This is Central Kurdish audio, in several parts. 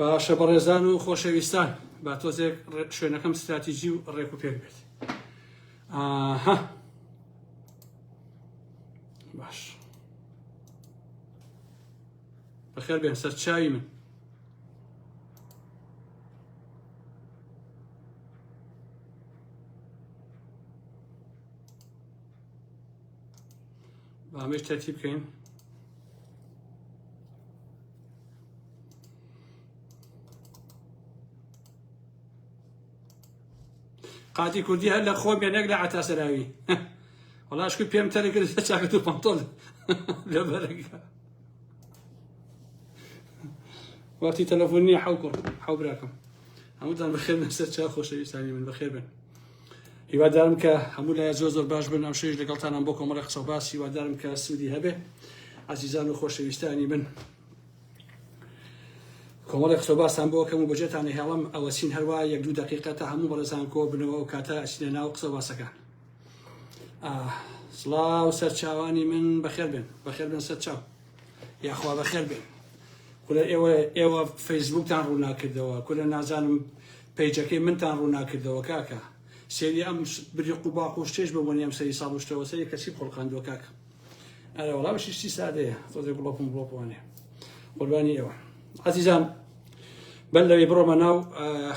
باشە بەڕێزان و خۆشەویستان با تۆزێک شوێنەکەم ستراتیجی و ڕێک و پێک بێت ئاها باش بەخێر بێن سەرچاوی من بامێش تەرتیب بکەین قاتی کوردی هەر لە خۆم بێ نەک لە عەتا سەراوی وەڵا شکر پێم تەرە کرد چاکەت و پانتۆڵ لە بەرەکە وەختی تەلەفۆن نییە حەو کوڕ حەو براکەم هەمووتان بەخێر بن سەر چاو خۆشەویستانی من بەخێر بن هیوادارم کە هەموو لایە زۆر زۆر باش بن ئەم شەویش لەگەڵتانم بۆ کۆمەڵی قسە و باس هیوادارم کە سوودی هەبێ عەزیزان و خۆشەویستانی من کۆمەڵی قسە و باسان بۆ کەم و بەجێتان هێڵم ئەوەسین هەروە یەک دوو دقیقە تا هەموو بەڕێزان کۆ بنەوە ئەو کاتە ئەچینە ناو قسە باسەکان سڵاو سەرچاوانی من بەخێر بێن بەخێر بێن سەرچاو یاخوا بەخێر بێن کورە ئێوە ئێوە فەیسبوکتان ڕووناکردەوە کورە نازانم پەیجەکەی منتان ڕووناکردەوە کاکە سێری ئەم بریق و باق و شتێش بە بۆنی ئەم سەری ساڵ و شتەوە سەری کەسی خۆڵقاندووە کاکە ئەرە وەڵا بەشی شتی سادەیە تۆزێ گوڵۆپم گوڵۆپوانێ قوربانی ئێوە عەزیزان بەر لەوەی بڕۆمە ناو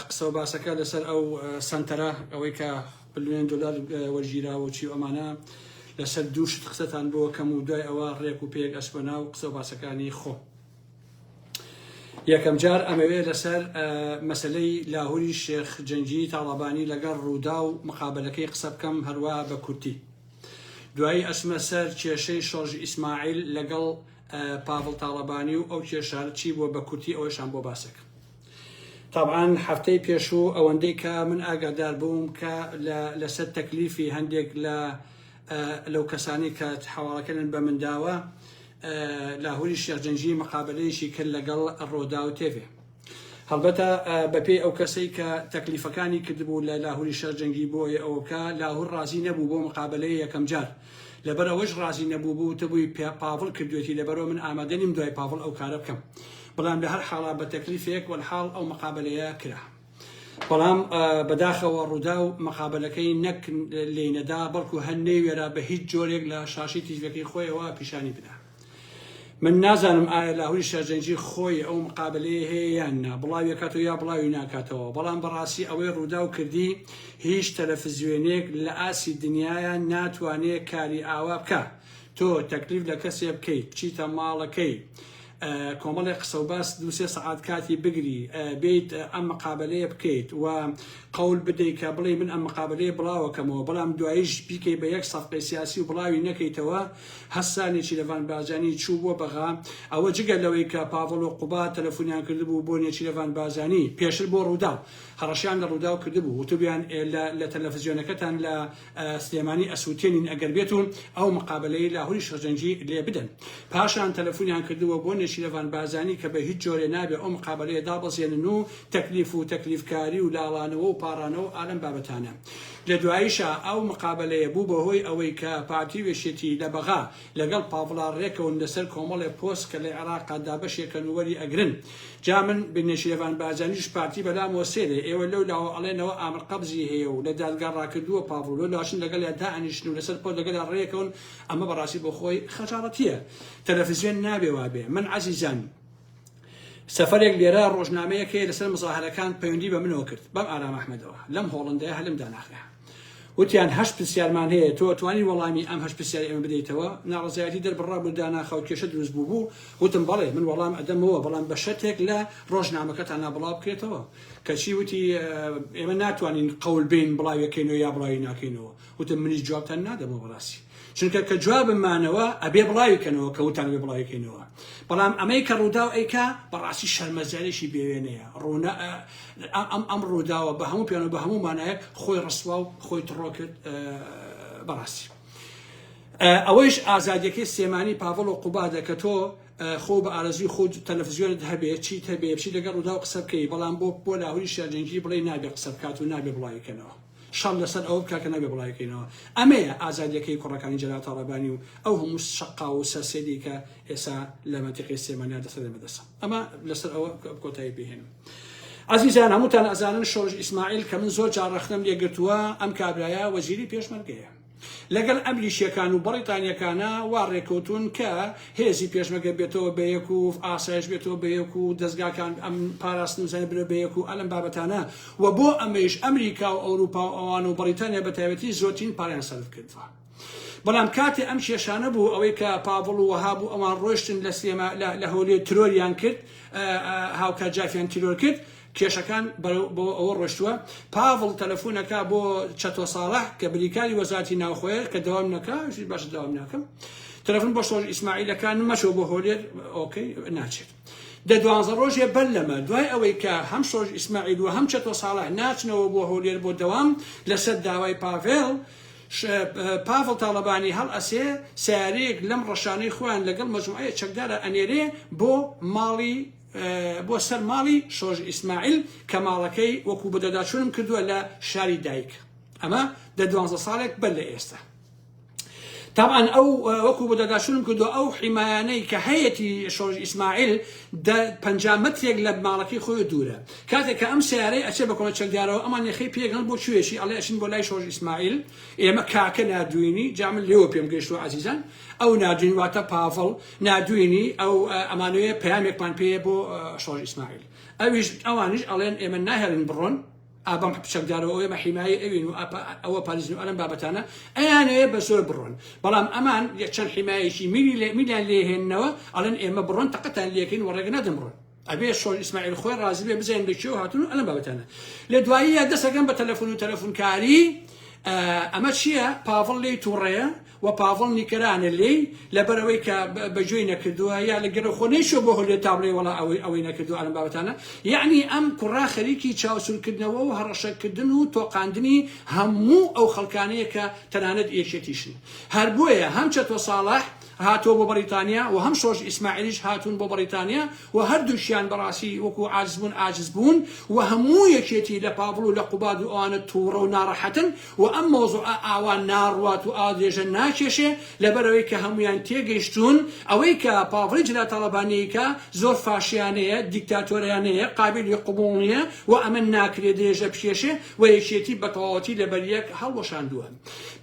قسە و باسەکە لەسەر ئەو سەنتەرە ئەوەی کە بلیۆن دلار وەرگیراوە و چی و ئەمانە لەسەر دوو شت قسەتان بۆ کەم و دوای ئەوە ڕێک و پێک ئەچمە ناو قسە و باسەکانی خۆم. یەکەم جار ئەمەوێ لەسەر مەسەلەی لاهوری شێخ جەنگی تاڵەبانی لەگەڵ ڕووداو مقابەلەکەی قسە بکەم هەروا بە کورتی. دوایی ئەچمە سەر کێشەی شۆرژ ئیسماعیل لەگەڵ پاڤڵ تاڵەبانی و ئەو کێشانە چی بووە بە کورتی ئەوەشان بۆ باسەکەم. تەبعەن هەفتەی پێشوو ئەوەندەی کە من ئاگادار بووم کە لەسەر تەکلیفی هەندێک لە لەو کەسانی کە حەواڵەکەیان بە من داوە لاهوری شێخ جەنگی مقابلەیەکی کرد لەگەڵ ڕۆداو تێڤێ هەڵبەتە بەپێی ئەو کەسەی کە تەکلیفەکانی کردبوو لە لاهوری شێخ جەنگی بۆیە ئەوە بکە لاهور ڕازی نەبوو بۆ مقابلەیە یەکەم جار لەبەر ئەوەش ڕازی نەبوو بوو وتبووی پاڤڵ کردوێتی لەبەرەوە من ئامادە نیم دوای پاڤڵ ئەو کارە بکەم بەڵام لە هەر حاڵا بە تەکلیفێک وەلحاڵ ئەو مقابلەیە کرا بەڵام بەداخەوە ڕووداو مقابلەکەی نەک لێی نەدا بەڵکو هەر نەیوێرا بە هیچ جۆرێک لە شاشەی تیڤەکەی خۆیەوە پیشانی بدا. من نازانم ئایا لاهوری شەرجەنگی خۆی ئەو مقابلەیە هەیە یان نا بڵاویەکاتەوە یا بڵاوی ناکاتەوە بەڵام بەڕاستی ئەوەی ڕووداو کردی هیچ تەلەفزیۆنێک لە ئاستی دنیایا ناتوانێ کاری ئاوا بکا تۆ تەکلیف لە کەسێ بکەیت بچیتە ماڵەکەی کۆمەڵێک قسە و باس دوو سێ سەعات کاتی بگری بێیت ئەم مقابەلەیە بکەیت و قەول بدەی کە بڵێی من ئەم مقابەلەیە بڵاوەکەمەوە بەڵام دواییش بیکەی بە یەک سەفقەی سیاسی و بڵاوی نەکەیتەوە هەستا نێچیرەڤان بارزانی چوو بۆ بەغا ئەوە جگە لەوەی کە پاڤڵ و قوباد تەلەفونیان کردبوو بۆ نێچیرەڤان بارزانی پێشتر بۆ ڕووداو هەڕەشەیان لە ڕووداو کردبوو وتبویان لە لە تەلەفزیۆنەکەتان لە سلێمانی ئەسوتێنین ئەگەر بێت و ئەو مقابەلەی لاهوری شەرجەنگی لێ بدەن. پاشان تەلەفونیان کردووە بۆ نێچیرەڤان بارزانی کە بە هیچ جۆرێ نابێ ئەو مقابەلەیە دابەزێنن و تەکلیف و تەکلیفکاری و لاڵانەوە و پاڕانەوە و ئالەم بابەتانە. لە دواییشا ئەو مقابەلەیە بوو بە هۆی ئەوەی کە پارتی و یەکێتی لە بەغا لەگەڵ پاڤڵا ڕێکەون لەسەر کۆمەڵێ پۆست کە لە عێراقا دابەشێکەن و وەری ئەگرن. جا من بە نێچیرەڤان بارزانیش پارتی بەلامەوە سەیرە ئێوە لەو لاوە ئەڵێنەوە ئامر قەبزی هەیە و لە دادگا ڕاکردووە پاڤڵ لەو لاشن لەگەڵیا دائەنیشن و لەسەر پۆست لەگەڵیا ڕێکەون ئەمە بەڕاستی بۆ خۆی خەجاڵەتیە تەلەفزیۆن نابێ وابێ من عەزیزان سەفەرێک لێرە ڕۆژنامەیەک هەیە لەسەر مزاهەرەکان پەیوەندی بە منەوە کرد بەم ئارام ئەحمەدەوە لەم هۆڵندەیە هەلم داناخرا وتیان هەشت پرسیارمان هەیە تۆ توانی وەڵامی ئەم هەشت پرسیاری ئێمە بدەیتەوە ناڕەزایەتی دەربڕا بوو داناخە و کێشە دروست بوو بوو وتم بەڵێ من وەڵام ئەدەمەوە بەڵام بە شەرتێک لە ڕۆژنامەکەتانا بڵاو بکرێتەوە کەچی وتی ئێمە ناتوانین قەول بین بڵاویەکەینەوە یا بڵاوی ناکەینەوە وتم منیش جوابتان نادەمەوە بەڕاستی چونکە کە جوابم مانەوە ئەبێ بڵاوی کەنەوە کە وتان ئەبێ بڵاوی کەینەوە بەڵام ئەمەی کە ڕووداو ئەیکا بەڕاستی شەرمەزاریی بێوێنەیە ڕوونە ئەم ئەم ڕووداوە بە هەموو پێیان و بە هەموو مانایەک خۆی ڕسوا و خۆی تڕۆ کرد بەڕاستی ئەوەیش ئازادیەکەی سلێمانی پاڤڵ و قوبادە کە تۆ خۆ بە ئارەزوی خۆت تەلەفزیۆنت هەبێ چیت هەبێ بچی لەگەڵ ڕووداو قسە بکەی بەڵام بۆ بۆ لاهوری شێرجەنگی بڵێ نابێ قسە بکات و نابێ بڵاوی کەنەوە. شەڕ لەسەر ئەوە بکا کە نابێ بڵاوی کەینەوە. ئەمەیە ئازادیەکەی کوڕەکانی جەلال تاڵەبانی و ئەو هەموو شەقاو و سەرسێدی کە ئێسا لە مەنتیقەی سلێمانیا دەسەدەن بەدەستە. ئەمە لەسەر ئەوە کۆتایی پێهێنم. ئازیزان هەمووتان ئەزانن شۆرش ئیسماعیل کە من زۆر جار ڕەخنەم لێ گرتووە ئەم کابرایە وەزیری پێشمەرگەیە. لەگەڵ ئەمریکیەکان و بەڕیتانیەکانا وا ڕێکەوتوون کە هێزی پێشمەرگە بێتەوە بەیەک و ئاسایش بێتەوە بەیەک و دەزگاکان ئەم پاراستن و زانە بنەوە بەیەک و ئەلەم بابەتانە و بۆ ئەمەیش ئەمریکا و ئەوروپا و ئەوان و بەڕیتانیا بەتایبەتی زۆرترین پارەیان سەرف کردووە. بەڵام کاتێ ئەم کێشانە بوو ئەوەی کە پاڤڵ و وەهاب و ئەوان ڕۆشتن لە سلێما لە هەولێر ترۆریان کرد هاوکار جافیان تیرۆر کرد کێشەکان بەرەو بۆ ئەوە ڕۆشتووە پاڤڵ تەلەفونەکە بۆ چەتۆ ساڵح کە بریکاری وەزارەتی ناوخۆیە کە دەوام نەکا باشە دەوام ناکەم تەلەفون بۆ شۆڕش ئیسماعیلەکان مەچۆ بۆ هۆلێر okay ناچێت دە دوانزە ڕۆژێ بەر لەمە دوای ئەوەی کە هەم شۆڕش ئیسماعیل و هەم چەتۆ ساڵح ناچنەوە بۆ هۆلێر بۆ دەوام لەسەر داوای پاڤێڵ پاڤڵ تاڵەبانی هەڵئەسێ سیارەیەک لەم ڕەشانەی خۆیان لەگەڵ مەجموعەیە چەکدارە ئەنێرێ بۆ ماڵی بۆ سەر ماڵی شۆرش ئیسماعیل کە ماڵەکەی وەکو بەدواداچوونم کردووە لە شاری دایک ئەمە دە دوانزە ساڵێک بەر لە ئێستا تاوان ئەو وەکو بەدواداچوونم کردووە ئەو حیمایانەی کە هەیەتی شۆرش ئیسماعیل دە 50 مەترێک لە ماڵەکەی خۆی دوورە کاتێک کە ئەم سیارەی ئەچێ بە کۆڵە چەکدارەوە ئەمان یەخەی پێگەن بۆ کوێشی ئەڵێ ئەچین بۆ لای شۆرش ئیسماعیل ئێمە کاکە نادوینی جا من لێوە پێم گەیشتووە عەزیزان ئەو نادوین واتە پاڤڵ نادوینی ئەو ئەمانەوێ پەیامێکمان پێیە بۆ شۆڕش ئیسماعیل ئەویش ئەوانیش ئەڵێن ئێمە ناهێڵین بڕۆن ئابەم چەکدارەوە ئێمە حیمایە ئەوین و ئەوە پاریزن و ئەلم بابەتانە ئەیانەوێ بە زۆر بڕۆن بەڵام ئەمان چەند حیمایەکی میری میلیان لێهێننەوە ئەڵێن ئێمە بڕۆن تەقەتان لێکەین و ڕێگە نادەن بڕۆن ئەبێ شۆڕش ئیسماعیل خۆی ڕازی بێ بزانین لە کوێوە هاتوون و ئەلم بابەتانە لە دواییە دەسەکەم بە تەلەفۆن و تەلەفۆنکاری ئەمە چییە پاڤڵ لێی تووڕەیە و پاڤڵ نیکەرانە لێی لەبەرئەوەی کە بەگوێی نەکردووە یا لە گەرە خۆ نەیچووە بۆ هەولێر تا بڵێ وەڵا ئەوەی ئەوەی نەکردووە ئەلم بابەتانە یەعنی ئەم کوڕە خەریکی چاوسورکردنەوە و هەڕەشەکردن و تۆقاندنی هەموو ئەو خەڵکانەیە کە تەنانەت یەکێتیشن هەر بۆیە هەم چەتۆ ساڵح هاتووە بۆ بەڕیتانیا و هەم شۆرش ئیسماعیلیش هاتوون بۆ بەڕیتانیا و هەردووکیان بەڕاستی وەکو عاجز بوون عاجز بوون و هەموو یەکێتی لە پاڤڵ و لە قوباد و ئەوانە تووڕە و ناڕەحەتن و ئەم مەوزوعە ئاوا ناڕوات و ئاوا درێژە ناکێشێ لەبەرئەوەی کە هەموویان تێگەیشتوون ئەوەی کە پاڤڵی جەلال تاڵەبانی ئەیکا زۆر فاشیانەیە دیکتاتۆریانەیە قابیلی قبوڵ نییە و ئەمە ناکرێ درێژە بکێشێ و یەکێتی بەتەواوەتی لەبەریەک هەڵوەشاندووە.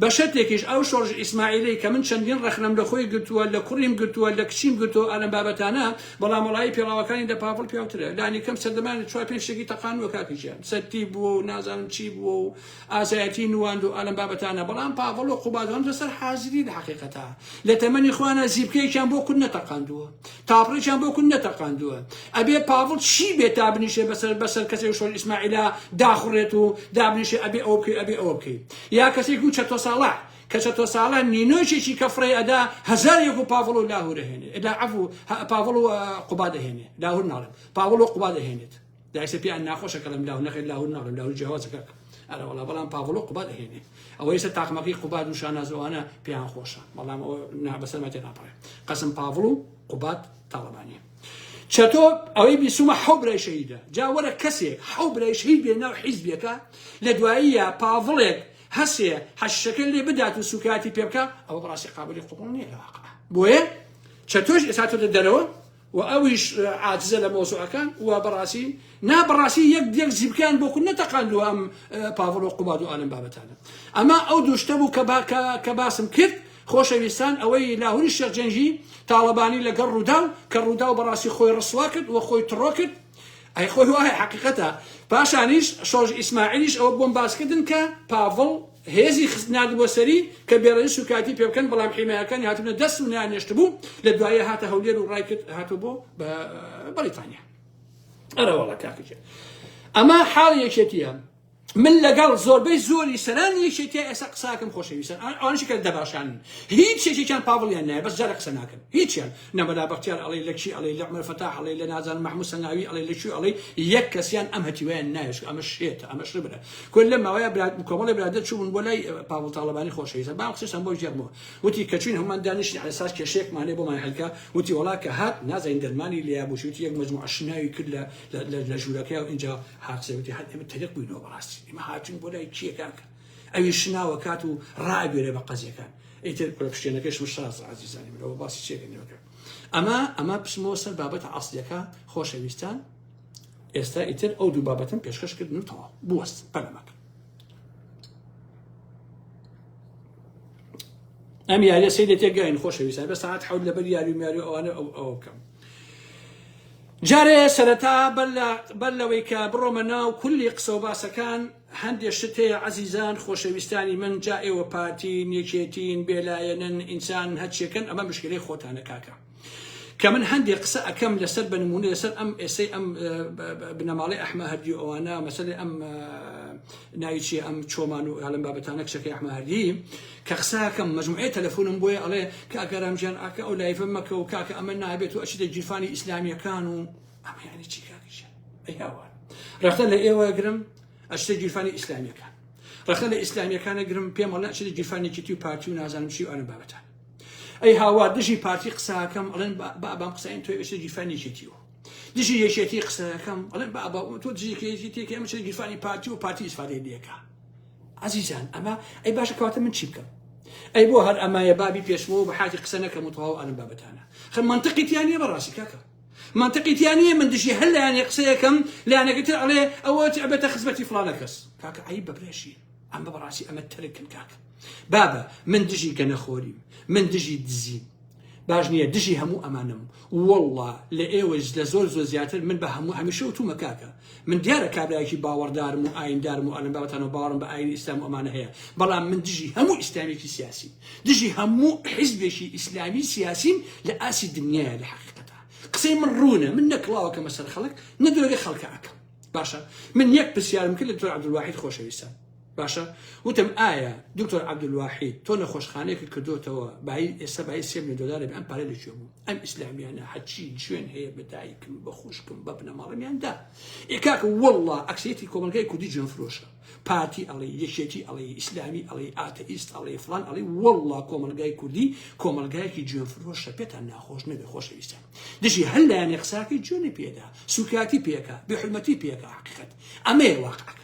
بە شەرتێکیش ئەو شۆڕش ئیسماعیلەی کە من چەندین ڕەخنەم لە خۆی گرتووە لە کوڕیم گرتووە لە کچیم گرتووە ئەلەم بابەتانە بەڵام وەڵایی پێڵاوەکانی لە پاڤڵ پیاوترە لانی کەم سەردەمانی چوار پێنج شتێکی تەقاندووە کاکی گیان سەرتی بووە و نازانم چی بووە و ئازایەتی نواند و ئەلەم بابەتانە بەڵام پاڤڵ و قوبادوان لەسەر حازری لە حەقیقەتا لە تەمەنی خۆیانە زیپکەیەکیان بۆ کورد نەتەقاندووە تاپڕێکیان بۆ کورد نەتەقاندووە ئەبێ پاڤڵ چی بێ تا بنیشێ بەسەر بەسەر کەسێک شۆڕش ئیسماعیلا داخوڕێت و دابنیشێ ئەبێ ئەوە بکەی ئەبێ ئەوە بکەی یا کەسێک و چەتۆ ساڵح کە چەتۆ ساڵح نینۆکێکی کە فڕێ ئەدا هەزارێک و پاڤڵ و لاهور ئەهێنێ لا عەفو پاڤڵ و قوباد ئەهێنێ لاهور ناڵێم پاڤڵ و قوباد ئەهێنێت دایسە پێیان ناخۆشە کەڵم لاهور نەخێر لاهور ناڵێم لاهور جیاوازە کاک ئەرە وەڵا بەڵام پاڤڵ و قوباد ئەهێنێ ئەوە ئێستا تاقمەکەی قوباد و شاناز ئەوانە پێیان خۆشە بەڵام ئەوە نا بەسەر مەتێ ناپەڕێ قەسم پاڤڵ و قوباد تاڵەبانیە چەتۆ ئەوەی بیسومە حەو برای شەهیدە جا وەرە کەسێک حەو برای شەهید بێ ناو حیزبێکە لە دواییە پاڤڵێک هەسێ حەشەکە لێ بدات و سوکایەتی پێ بکە ئەوە بەڕاستی قابلی قبوڵ نییە لە واقع بۆیە چەتۆش ئێستا تۆ دەرەوە و ئەویش عاجزە لە مەوزوعەکان و بەڕاستی نا بەڕاستی یەک یەک زیبکەیان بۆ کورد نەتەقاندووە ئەم پاڤڵ و قوباد و ئالەم بابەتانە ئەمە ئەو دوو شتە بوو کە با کە کە باسم کرد خۆشەویستان ئەوەی لاهوری شێخ جەنگی تاڵەبانی لەگەڵ ڕووداو کە ڕووداو بەڕاستی خۆی ڕسوا کرد و خۆی تڕۆ کرد ئەی خۆی وایە حەقیقەتە پاشانیش شۆرش ئیسماعیلیش ئەوە بۆم باسکردن کە پاڤڵ هێزی خست ناردبووە سەری کە بێڕێزی سوکایەتی پێ بکەن بەڵام حیمایەکانی هاتبوونە دەست و نەیانهێشتبوو لە دوایە هاتە هەولێر و ڕای کرد هاتوو بۆ بەریتانیا ئەرە وەڵا کاکە گیان ئەمە حاڵی یەکێتیە من لەگەڵ زۆربەی زۆری سەرانی یەکێتیە ئێستا قساکەم خۆشەویستن ئەوانشی کە دەباشانن هیچ یەکێکیان پاڤڵیان نایە بەس جارە قسە ناکەن هیچیان نە مەلا بەختیار ئەڵێ لە کی ئەڵێ لە عومەر فەتاح ئەڵێ لە نازانم مەحموود سەنگاوی ئەڵێ لە کوێ ئەڵێ یەک کەسیان ئەم هەتیوەیان نایە چونکە ئەمە شێتە ئەمە شبرە کۆ لەم ماوەیە برا کۆمەڵێ برادەر چووبوون بۆ لای پاڤڵ تاڵەبانی خۆشەویستە با ئەم قسەشتان بۆ بگێڕمەوە وتی کە چووین هەموومان دانیشتین عەلە ساز کێشەیەکمان هەیە بۆمان حل کە وتی وەڵا کە هات نازانین دەرمانی لێیا بوو وتی یەک مەجموعە شناوی کرد لە لە ژوورەکەی و ئینجا هات قسەی وتی هات ئێمە تەریق بووینەوە بەڕاستی ئێمە هاتووین بۆ لای کێ کاکە؟ ئەوی شناوە کات و ڕائەبێرێ بە قەزیەکان. ئیتر کورە پشتێنەکەیشم شازە عەزیزانی من ئەوە باسی چێکەنەوەکە. ئەمە ئەمە بچمەوە سەر بابەتە ئەسڵیەکە خۆشەویستان ئێستا ئیتر ئەو دوو بابەتم پێشکەش کردن و تەواو بوەست پەلەمەکە. ئەم یاریە سەیرە تێگەین خۆشەویستان بە ساعت حەوت لەبەر یاری و میاری و ئەوانە ئەو ئەوە بکەم. جارێ سەرەتا بەر لەوەی کە بڕۆمە ناو کولی قسە و باسەکان هەندێ شت هەیە عەزیزان خۆشەویستانی من جا ئێوە پارتین یەکێتین بێلایەنن ئینسان هەرچیەکەن ئەمە مشکلەی خۆتانە کاکە کە من هەندێک قسە ئەکەم لەسەر بە نمونە لەسەر ئەم ئێسەی ئەم بنەماڵەی ئەحمە هەردی و ئەوانە مەسەلەی ئەم ناوی چیە ئەم چۆمان و ئەلم بابەتانە کچەکەی ئەحمە هەردی کە قسەکەم مەجموعەی تەلەفۆنم بۆیە ئەڵێ کاکە رام گیان ئاکە ئەو live ە مەکە و کاکە ئەمە نابێت و ئەچیتە گیرفانی ئیسلامیەکان و ئەمە یعنی چی کاکە گیان ئەی هاوار ڕەخنە لە ئێوە گرم ئەچیتە گیرفانی ئیسلامیەکان ڕەخنە لە ئیسلامیەکان گرم پێم ئەڵێن ئەچیتە گیرفانی یەکێتی و پارتی و نازانم چی و ئەم بابەتان ئەی هاوار دژی پارتی قسەکەم ئەڵێن با بام قسەین تۆ ئەچیتە گیرفانی یەکێتیەوە دژی یەکێتی قسەکەم ئەڵێن با با تۆ دژی یەکێتی ئەمە چێ گیرفانی پارتی و پارتی ئیسفادەی لێکا ئازیزان ئەمە ئەی باشە کەواتە من چی بکەم ئەی بۆ هەر ئەمایە بابی پێشمەوە بە حاتی قسە نەکەم و تەواو ئەلم بابەتانە خە منطقی تیا نییە بەڕاستی کاکە منطقی تیا نییە من دژی هەر لایەنێ قسەیەکەم لایەنەکە تر ئەڵێ ئەوە ئەبێتە خزمەتی فڵانە کەس کاکە عەیب بە برێشی ئەمە بەڕاستی ئەمە تەرکن کاکە بابە من دژی گەنەخۆریم من دژی دزیم باش نییە دژی هەموو ئەمانەم واللە لە ئێوەش لە زۆر زۆر زیاتر من بە هەموو هەمیشە وتومە کاکە من دیارە کابرایەکی باوەڕدارم و ئایندارم و ئەلم بابەتانەوە باوەڕم بە ئاینی ئیسلام و ئەمانە هەیە بەڵام من دژی هەموو ئیسلامێکی سیاسی دژی هەموو حیزبێکی ئیسلامی سیاسیم لە ئاسی دنیاە لە حقیقەتە قسەی من ڕوونە من نەکڵاوەکەمە سەر خەڵک نە دۆرێ خەڵکە ئەکەم باشە من یەک پرسیارم کرد لە دکتۆر عەبدولواحید خۆشەویستان باشە وتم ئایا دکتۆر عەبدولواحید تۆ نەخۆشخانەیەکت کردوتەوە بایی ئێستا بایی سێ میلیۆن دۆلارە ئەم پارە لە کوێ بوو ئەم ئیسلامیانە هەرچی جوێن هەیە بە دایکم بە خوشکم بە بنەماڵەمیان دا ئێ کاکە واللە ئەکسەریەتی کۆمەڵگای کوردی جوێن فرۆشە پارتی ئەڵێ یەکێتی ئەڵێ ئیسلامی ئەڵێ ئاتەئیست ئەڵێ فڵان ئەڵێ واللە کۆمەڵگای کوردی کۆمەڵگایەکی جوێن فرۆشە پێتان ناخۆش نەبێ خۆشەویستان دژی هەر لایەنێ قساکەی جوێنی پێدا سوکاتی پێکا بێحورمەتی پێکا حقیقەت ئەمەیە واقعەکە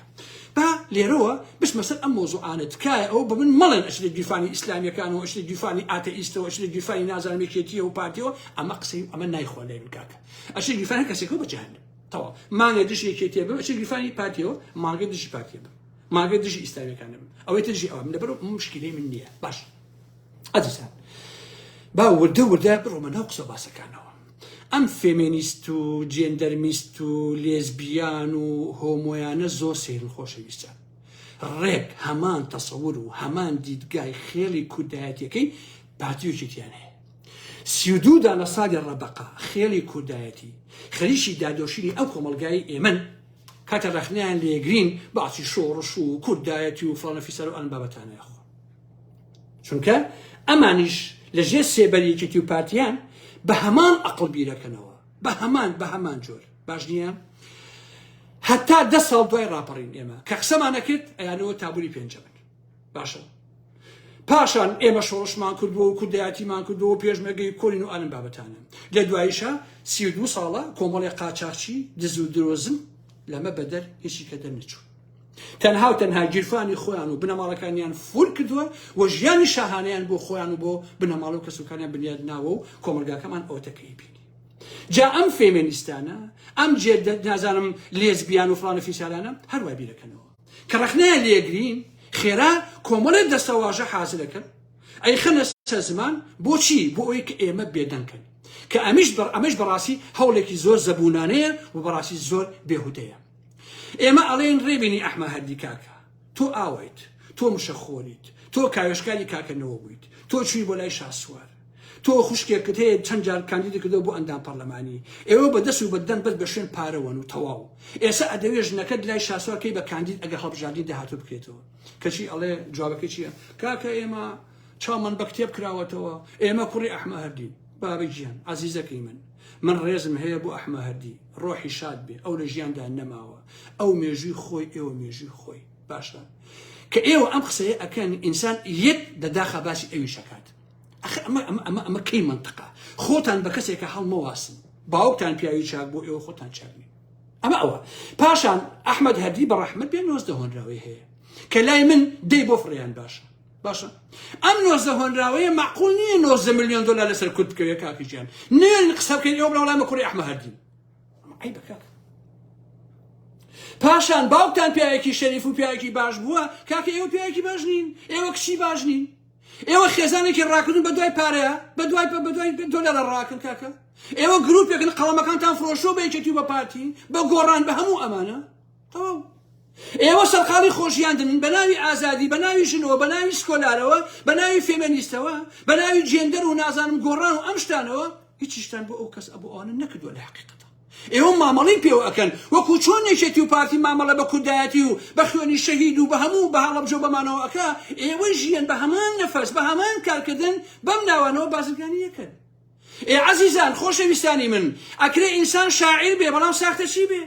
با لێرەوە بچمە سەر ئەم مۆزوعانە تکایە ئەوە بە من مەڵێن ئەچێتە گیرفانی ئیسلامیەکانەوە ئەچێتە گیرفانی ئاتەئیستەوە ئەچێتە گیرفانی نازانم یەکێتیەوە و پارتیەوە ئەمە قسەی ئەمە نایخوا لای من کاکە ئەچێت گیرفانی هەر کەسێکەوە بە جەهەنم تەواو مانگە دژی یەکێتیە بم ئەچێت گیرفانی پارتیەوە مانگە دژی پارتیە بم مانگە دژی ئیسلامیەکان بم ئەوەی دژی ئەوە من لەبەر مشکلەی من نییە باش ئەزیزان با وردە وردە بڕۆمە ناو قسە باسەکانەوە ئەم فێمێنیست و جێندەرمیست و لێزبیان و هۆمۆیانە زۆر سەیرن خۆشەویستان ڕێک هەمان تەسەور و هەمان دیدگای خێڵی کوردایەتیەکەی پارتی و یەکێتیان هەیە 32 دانە ساڵی ڕەبەقە خێڵی کوردایەتی خەریکی دادۆشینی ئەو کۆمەڵگای ئێمن کاتە ڕەخنیان لێگرین باسی شۆڕش و کوردایەتی و فڵانە فیسار و ئەم بابەتانە خۆ چونکە ئەمانیش لە ژێر سێبەری یەکێتی و پارتیان بە هەمان ئەقڵ بیرەکەنەوە بە هەمان بە هەمان جۆر باش نییە هەتا دە ساڵ دوای ڕاپەڕین ئێمە کە قسەمانە کرد ئەیانەوە تابوری پێنجەمن باشە پاشان ئێمە شۆڕشمان کردووە و کوردایەتیمان کردووە و پێشمەرگەی کۆنین و ئالم بابەتانە لە دواییشە 32 ساڵە کۆمەڵی قاچاخچی دز و درۆزن لەمە بەدەر هیچی کە دەرنەچوو تەنها و تەنها گیرفانی خۆیان و بنەماڵەکانیان فول کردووە و ژیانی شاهانەیان بۆ خۆیان و بۆ بنەماڵە و کەسوکاریان بنیاد ناوە و کۆمەڵگاکەمان ئەوەتە کە بینی جا ئەم فێمێنیستانە ئەم جێ نازانم لێزبیان و فڵانە فیسارانە هەر وای بیرەکەنەوە کە ڕەخنەیان لێگرین خێرا کۆمەڵێک دەستەواژە حازرەکەن ئەیخەنە سەر زمان بۆچی بۆ ئەوەی کە ئێمە بێدەنگ کەن کە ئەمیش بەر ئەمەش بەڕاستی هەوڵێکی زۆر زەبوونانەیە و بەڕاستی زۆر بێهودەیە ئێمە ئەڵێین ڕێبینی ئەحمە هەردی کاکە تۆ ئاوایت تۆ مشەخۆریت تۆ کاوێژکاری کاکە نەوە بوویت تۆ چووی بۆ لای شاسوار تۆ خوشکێکت هەیە چەند جار کاندیدی کردەوە بۆ ئەندام پەرلەمانی ئێوە بە دەست و بە دەم بەس بە شوێن پارەوەن و تەواو ئێستا ئەدەوێ ژنەکەت لای شاسوار کەی بە کاندید ئەگەر هەڵبژاردنی داهاتوو بکرێتەوە کەچی ئەڵێ جوابەکەی چییە کاکە ئێمە چاومان بە کتێب کراوەتەوە ئێمە کوڕی ئەحمە هەردین بابە گیان عەزیزەکەی من من ڕێزم هەیە بۆ ئەحمە هەردی ڕۆحی شاد بێ ئەو لە ژیاندا نەماوە ئەو مێژووی خۆی ئێوە مێژووی خۆی باشە کە ئێوە ئەم قسەیە ئەکەن ئینسان یەک لە داخا باسی ئەویش ئەکات ئەخ ئەمە ئەمە ئەمە ئەمە کەی مەنتقە خۆتان بە کەسێکە هەڵمەواسن باوکتان پیاوی چاک بۆ ئێوە خۆتان چاک نین ئەمە ئەوە پاشان ئەحمد هەردی بە ڕەحمەت بێ 19 هۆنراوەی هەیە. کە لای من دەی بۆ فڕیان باشە باشە ئەم 19 هۆنراوەیە معقول نییە 19 میلیۆن دلار لەسەر کورد بکەوێت کاکی گیان نوێن قسە بکەین ئێوە بڵێ وەڵام کوڕی ئەحمە هەردین عیبە کاکە پاشان باوکتان پیاوێکی شەریف و پیاوێکی باش بووە کاکە ئێوە پیاوێکی باش نین ئێوە کچی باش نین ئێوە خێزانێکی ڕاکردن بە دوای پارەیە بە دوای بە دوای دۆلارە ڕاکن کاکە ئێوە گروپێکن قەڵەمەکانتان فرۆشۆ بە یەکێتی و بە پارتی بە گۆڕان بە هەموو ئەمانە تەواو ئێوە سەرقاڵی خۆشیاندن بە ناوی ئازادی بە ناوی ژنەوە بە ناوی سکۆلارەوە بە ناوی فێمێنیستەوە بە ناوی جێندەر و نازانم گۆڕان و ئەم شتانەوە هیچیشتان بۆ ئەو کەس ئەبۆ ئەوانە نەکردووە لە حقیقەتە ئێوە مامەڵەی پێوە ئەکەن وەکو چۆن یەکێتی و پارتی مامەڵە بە کوردایەتی و بە خوێنی شەهید و بە هەموو بە هەڵەبجە و بەمانەوە ئەکا ئێوەی ژیان بە هەمان نەفەس بە هەمان کارکردن بەم ناوانەوە بازرگانی ئەکەن ئێ عەزیزان خۆشەویستانی من ئەکرێ ئینسان شاعیر بێ بەڵام ساختەچی بێ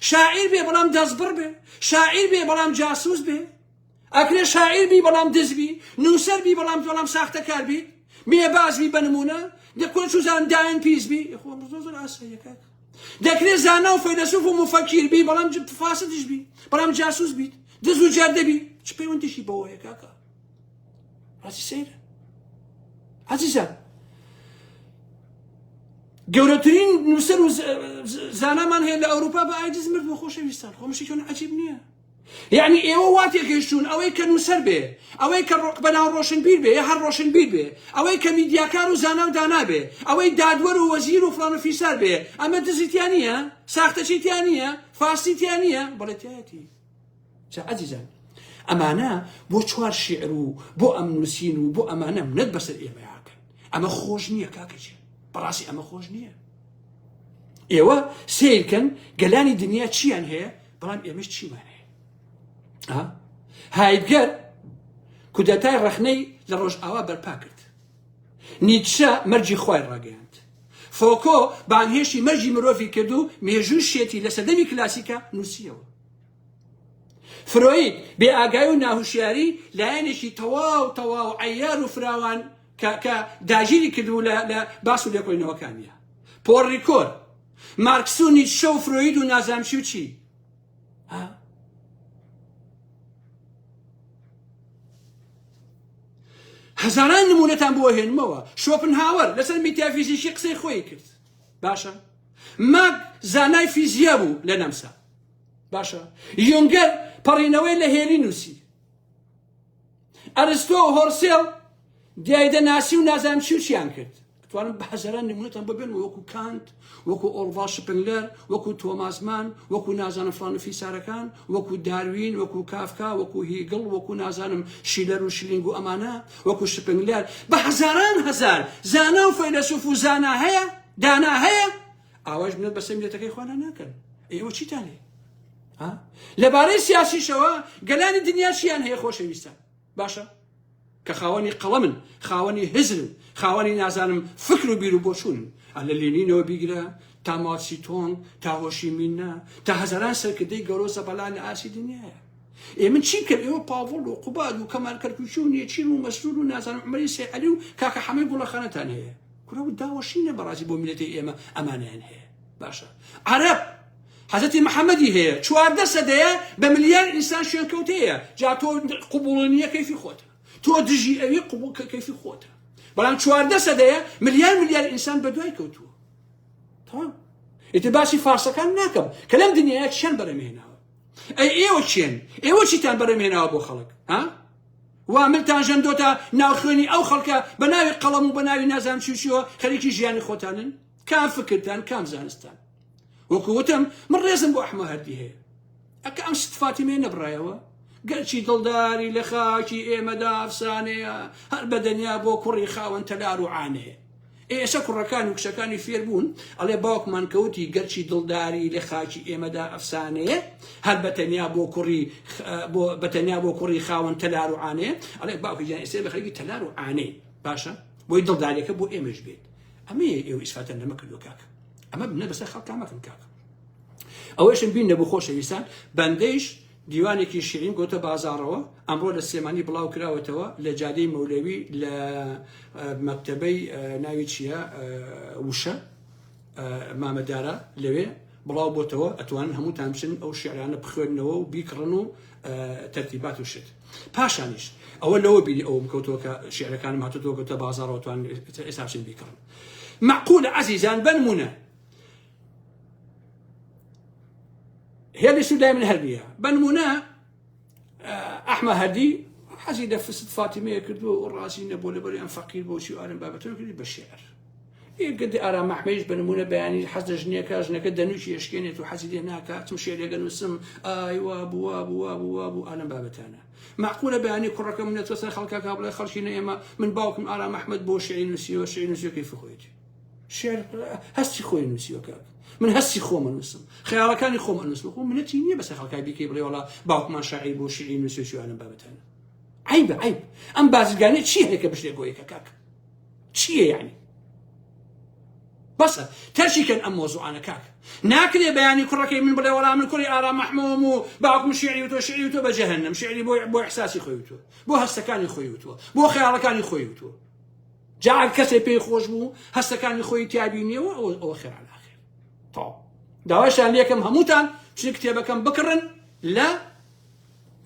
شاعیر بێ بەڵام دەستبڕ بێ شاعیر بێ بەڵام جاسوس بێ ئەکرێ شاعیر بی بەڵام دز بی نووسەر بی بەڵام بەڵام ساختەکار بی مێباز بی بە نمونە دەکۆ چوزان دایان پیس بی خۆ زۆر زۆر ئاساییە کاک دەکرێ زانا و فەیلەسوف و موفەکیر بی بەڵام فاسدیش بی بەڵام جاسوس بیت دز و جەردە بی چ پەیوەندیشی بەوە هەیە کاکە ڕاستی سەیرە عەزیزان گەورەترین نووسەر و زانامان هەیە لە ئەوروپا بە ئایدز مرد بۆ خۆشەویستان خۆمشی عجیب نییە یەعنی ئێوە وا تێگەیشتوون ئەوەی کە نووسەر بێ، ئەوەی کە بەناو ڕۆشنبیر بێ یا هەر ڕۆشنبیر بێ، ئەوەی کە میدیاکار و زانا و دانا بێ، ئەوەی دادوەر و وەزیر و فڵان و فیسار بێ، ئەمە دزی تیا نییە؟ ساختەچی تیا نییە؟ فاسدی تیا نییە؟ بەڵێ تیایەتی. جا عەزیزان ئەمانە بۆ چوار شیعر و بۆ ئەم نووسین و بۆ ئەمانە منەت بەسەر ئێمەیا ئەکەن. ئەمە خۆش نییە کاکە گیان. بەڕاستی ئەمە خۆش نییە. ئێوە سەیرکەن گەلانی دنیا چیان هەیە بەڵام ئێمەش چیمان هەیە هایدگەر کودەتای ڕەخنەی لە ڕۆژئاوا بەرپا کرد نیتشە مەرجی خوای ڕاگەیاند فۆکۆ بانگهێشتی مەرجی مرۆڤی کرد و مێژووی شێتی لە سەردەمی کلاسیکە نووسیەوە فرۆید بێ ئاگای و ناهوشیاری لایەنێکی تەواو تەواو عەیار و فراوان کە کە داگیری کردبوو لە لە باس و لێکۆڵینەوەکانیا. پۆل ڕیکۆر، مارکس و نیتشە و فرۆید و نازانم چی و چی. ها؟ هەزاران نمونەتان بۆ هێنمەوە شۆپنهاوەر لەسەر میتافیزیکی قسەی خۆی کرد باشە ماک زانای فیزیا بوو لە نەمسا باشە یونگەر پەڕینەوەی لە هێلی نووسی ئەرستۆ و هۆرسێڵ دیایدە ناسی و نازانم چی و چیان کرد توانم بە هەزاران نمونەتان بۆ بێنم وەکو کانت وەکو ئۆڵڤا شپنگلەر وەکو تۆماس مان وەکو نازانم فلان و فیسارەکان وەکو داروین وەکو کافکا وەکو هیگڵ وەکو نازانم شیلەر و شلینگ و ئەمانە وەکو شپنگلەر بە هەزاران هەزار زانا و فەیلەسوف و زانا هەیە دانا هەیە ئاواش منەت بەسەر میلەتەکەی خۆیان ناکەن ئێوە چیتان هەیە لەبارەی سیاسیشەوە گەلانی دنیا چیان هەیە خۆشەویستان باشە کە خاوەنی قەڵەمن خاوەنی هزرن خاوەنی نازانم فکر و بیر و بۆچوونن لە لینینەوە بیگرە تا ماوتسی تۆنگ تا هۆشی مینە تا هەزاران سەرکردەی گەورە زەبەلا لە ئاسی دنیاە ئێ من چی بکەم ئێوە پاڤڵ و قوباد و کەمال کەرکوکی و نێچیر و مەسرور و نازانم عومەری سەیعەلی و کاکە حەمەی گوڵەخانەتان هەیە کورە و داوەشینە بەڕاستی بۆ میلەتی ئێمە ئەمانیان هەیە باشە عەرەب حەزرەتی محەممەدی هەیە 14 سەدەیە بە ملیار ئینسان شوێنکەوتەیە جا تۆ قبوڵ نییە کەیفی خۆتە تۆ دژی ئەوی قبوڵ کە کەیفی خۆتە بەڵام 14 سەدەیە ملیار ملیار ئینسان بە دوای کەوتووە تەواو ئیتر باسی فارسەکان ناکەم کە لەم دنیاە چیان بەرەمهێناوە ئەی ئێوە کێن ئێوە چیتان بەرەمهێناوە بۆ خەڵک ها وا ملتان ژەندۆتە ناو خوێنی ئەو خەڵکە بە ناوی قەڵەم و بە ناوی نازانم چی و چیەوە خەریکی ژیانی خۆتانن کام فکرتان کام زانستان وەکو وتم من ڕێزم بۆ ئەحمە هەردی هەیە ئەکە ئەم ست فاتیمەیە نەبڕایەوە گەرچی دڵداری لە خاکی ئێمەدا ئەفسانەیە هەر بە دەنیا بۆ کوڕی خاوەن تەلار و عانەیە ئێسە کوڕەکان و کچەکانی فێر بوون ئەڵێ باوکمان کەوتی گەرچی دڵداری لە خاکی ئێمەدا ئەفسانەیە هەر بە تەنیا بۆ کوڕی بۆ بە تەنیا بۆ کوڕی خاوەن تەلار و عانەیە ئەڵێ باوکی گیان ئێستا بە خەریکی تەلار و عانەی باشە بۆی دڵداریەکە بۆ ئێمەش بێت ئەمەیە ئێوە ئیسفاتان لەمە کردووە کاکە ئەمە بنە بەسەر خەڵکا مەکەن کاکە ئەوەیشم بین نەبوو خۆشەویستان بەندەیش دیوانێکی شیرین گۆتە بازاڕەوە ئەمڕۆ لە سلێمانی بڵاو کراوەتەوە لە جادەی مەولەوی لە مەکتەبەی ناوی چییە وشە مامەدارە لەوێ. بڵاو بۆتەوە ئەتوانن هەمووتان بچن ئەو شیعرانە بخوێننەوە و بیکڕن و تەرتیبات و شت پاشانیش ئەوە لەوە بیری ئەوم کەوتەوە کە شیعرەکانم هاتۆتەوە کەوتە بازاڕەوە توان ئێستا بچن بیکڕن مەعقولە عەزیزان بەنمونە هێڵی سوور لای من هەر نییە بەنمونە ئەحمە هەردی حەزی لە فست فاتیمەیە کردووە و ڕازی نەبوو لەبەری ئەم فەقیر بۆچی و ئارم بابەتەوە کردی بە شعر گەدی ئارام ئەحمەیش بە نمونە بەیانی حەز لە ژنێکە ژنەکە دەنووکی ئەشکێنێت و حەزی لێ ناکات چم شعرێکە نووسم ئای وا بوو وا بوو وا بوو وا بوو ئالەم بابەتانە معقولە بەیانی کوڕەکەم نەچوە سەر خەڵکەکە بڵێ خەڵکی نە ئێمە من باوکم ئارام ئەحمەد بۆ شعری نووسیوە شعری نووسیوە کەیفی خۆیەتی شعر هەستی خۆی نووسیوە کاک من هەستی خۆم ئەنووسم خەیاڵەکانی خۆم ئەنووسم خۆ منەتی نییە بەسەر خەڵکای بیکەی بڵێ وەڵا باوکمان شاعیر بۆ شعری نووسیوە چی ئالەم بابەتانە عیبە عیب ئەم بازرگانی چی هەیە کە بشتێک گۆیەکە کاک چییە یعنی بەسە تەرکی کەن ئەم مۆزوعانە کاک ناکرێ بەیانی کوڕەکەی من بڵێ وەڵا من کوڕی ئارام مەحمۆم و باوکم شعری وتوە شعری وتوە بە جەهەنەم شعری بۆ بۆ ئیحساسی خۆی وتوە بۆ هەستەکانی خۆی وتوە بۆ خەیاڵەکانی خۆی وتوە جا ئەگەر کەسێ پێی خۆش بوو هەستەکانی خۆی تیابینیەوە ئەوە ئەوە خێر عەلا خێر تەواو داواشتان لێکەم هەمووتان بچن کتێبەکەم بکڕن لە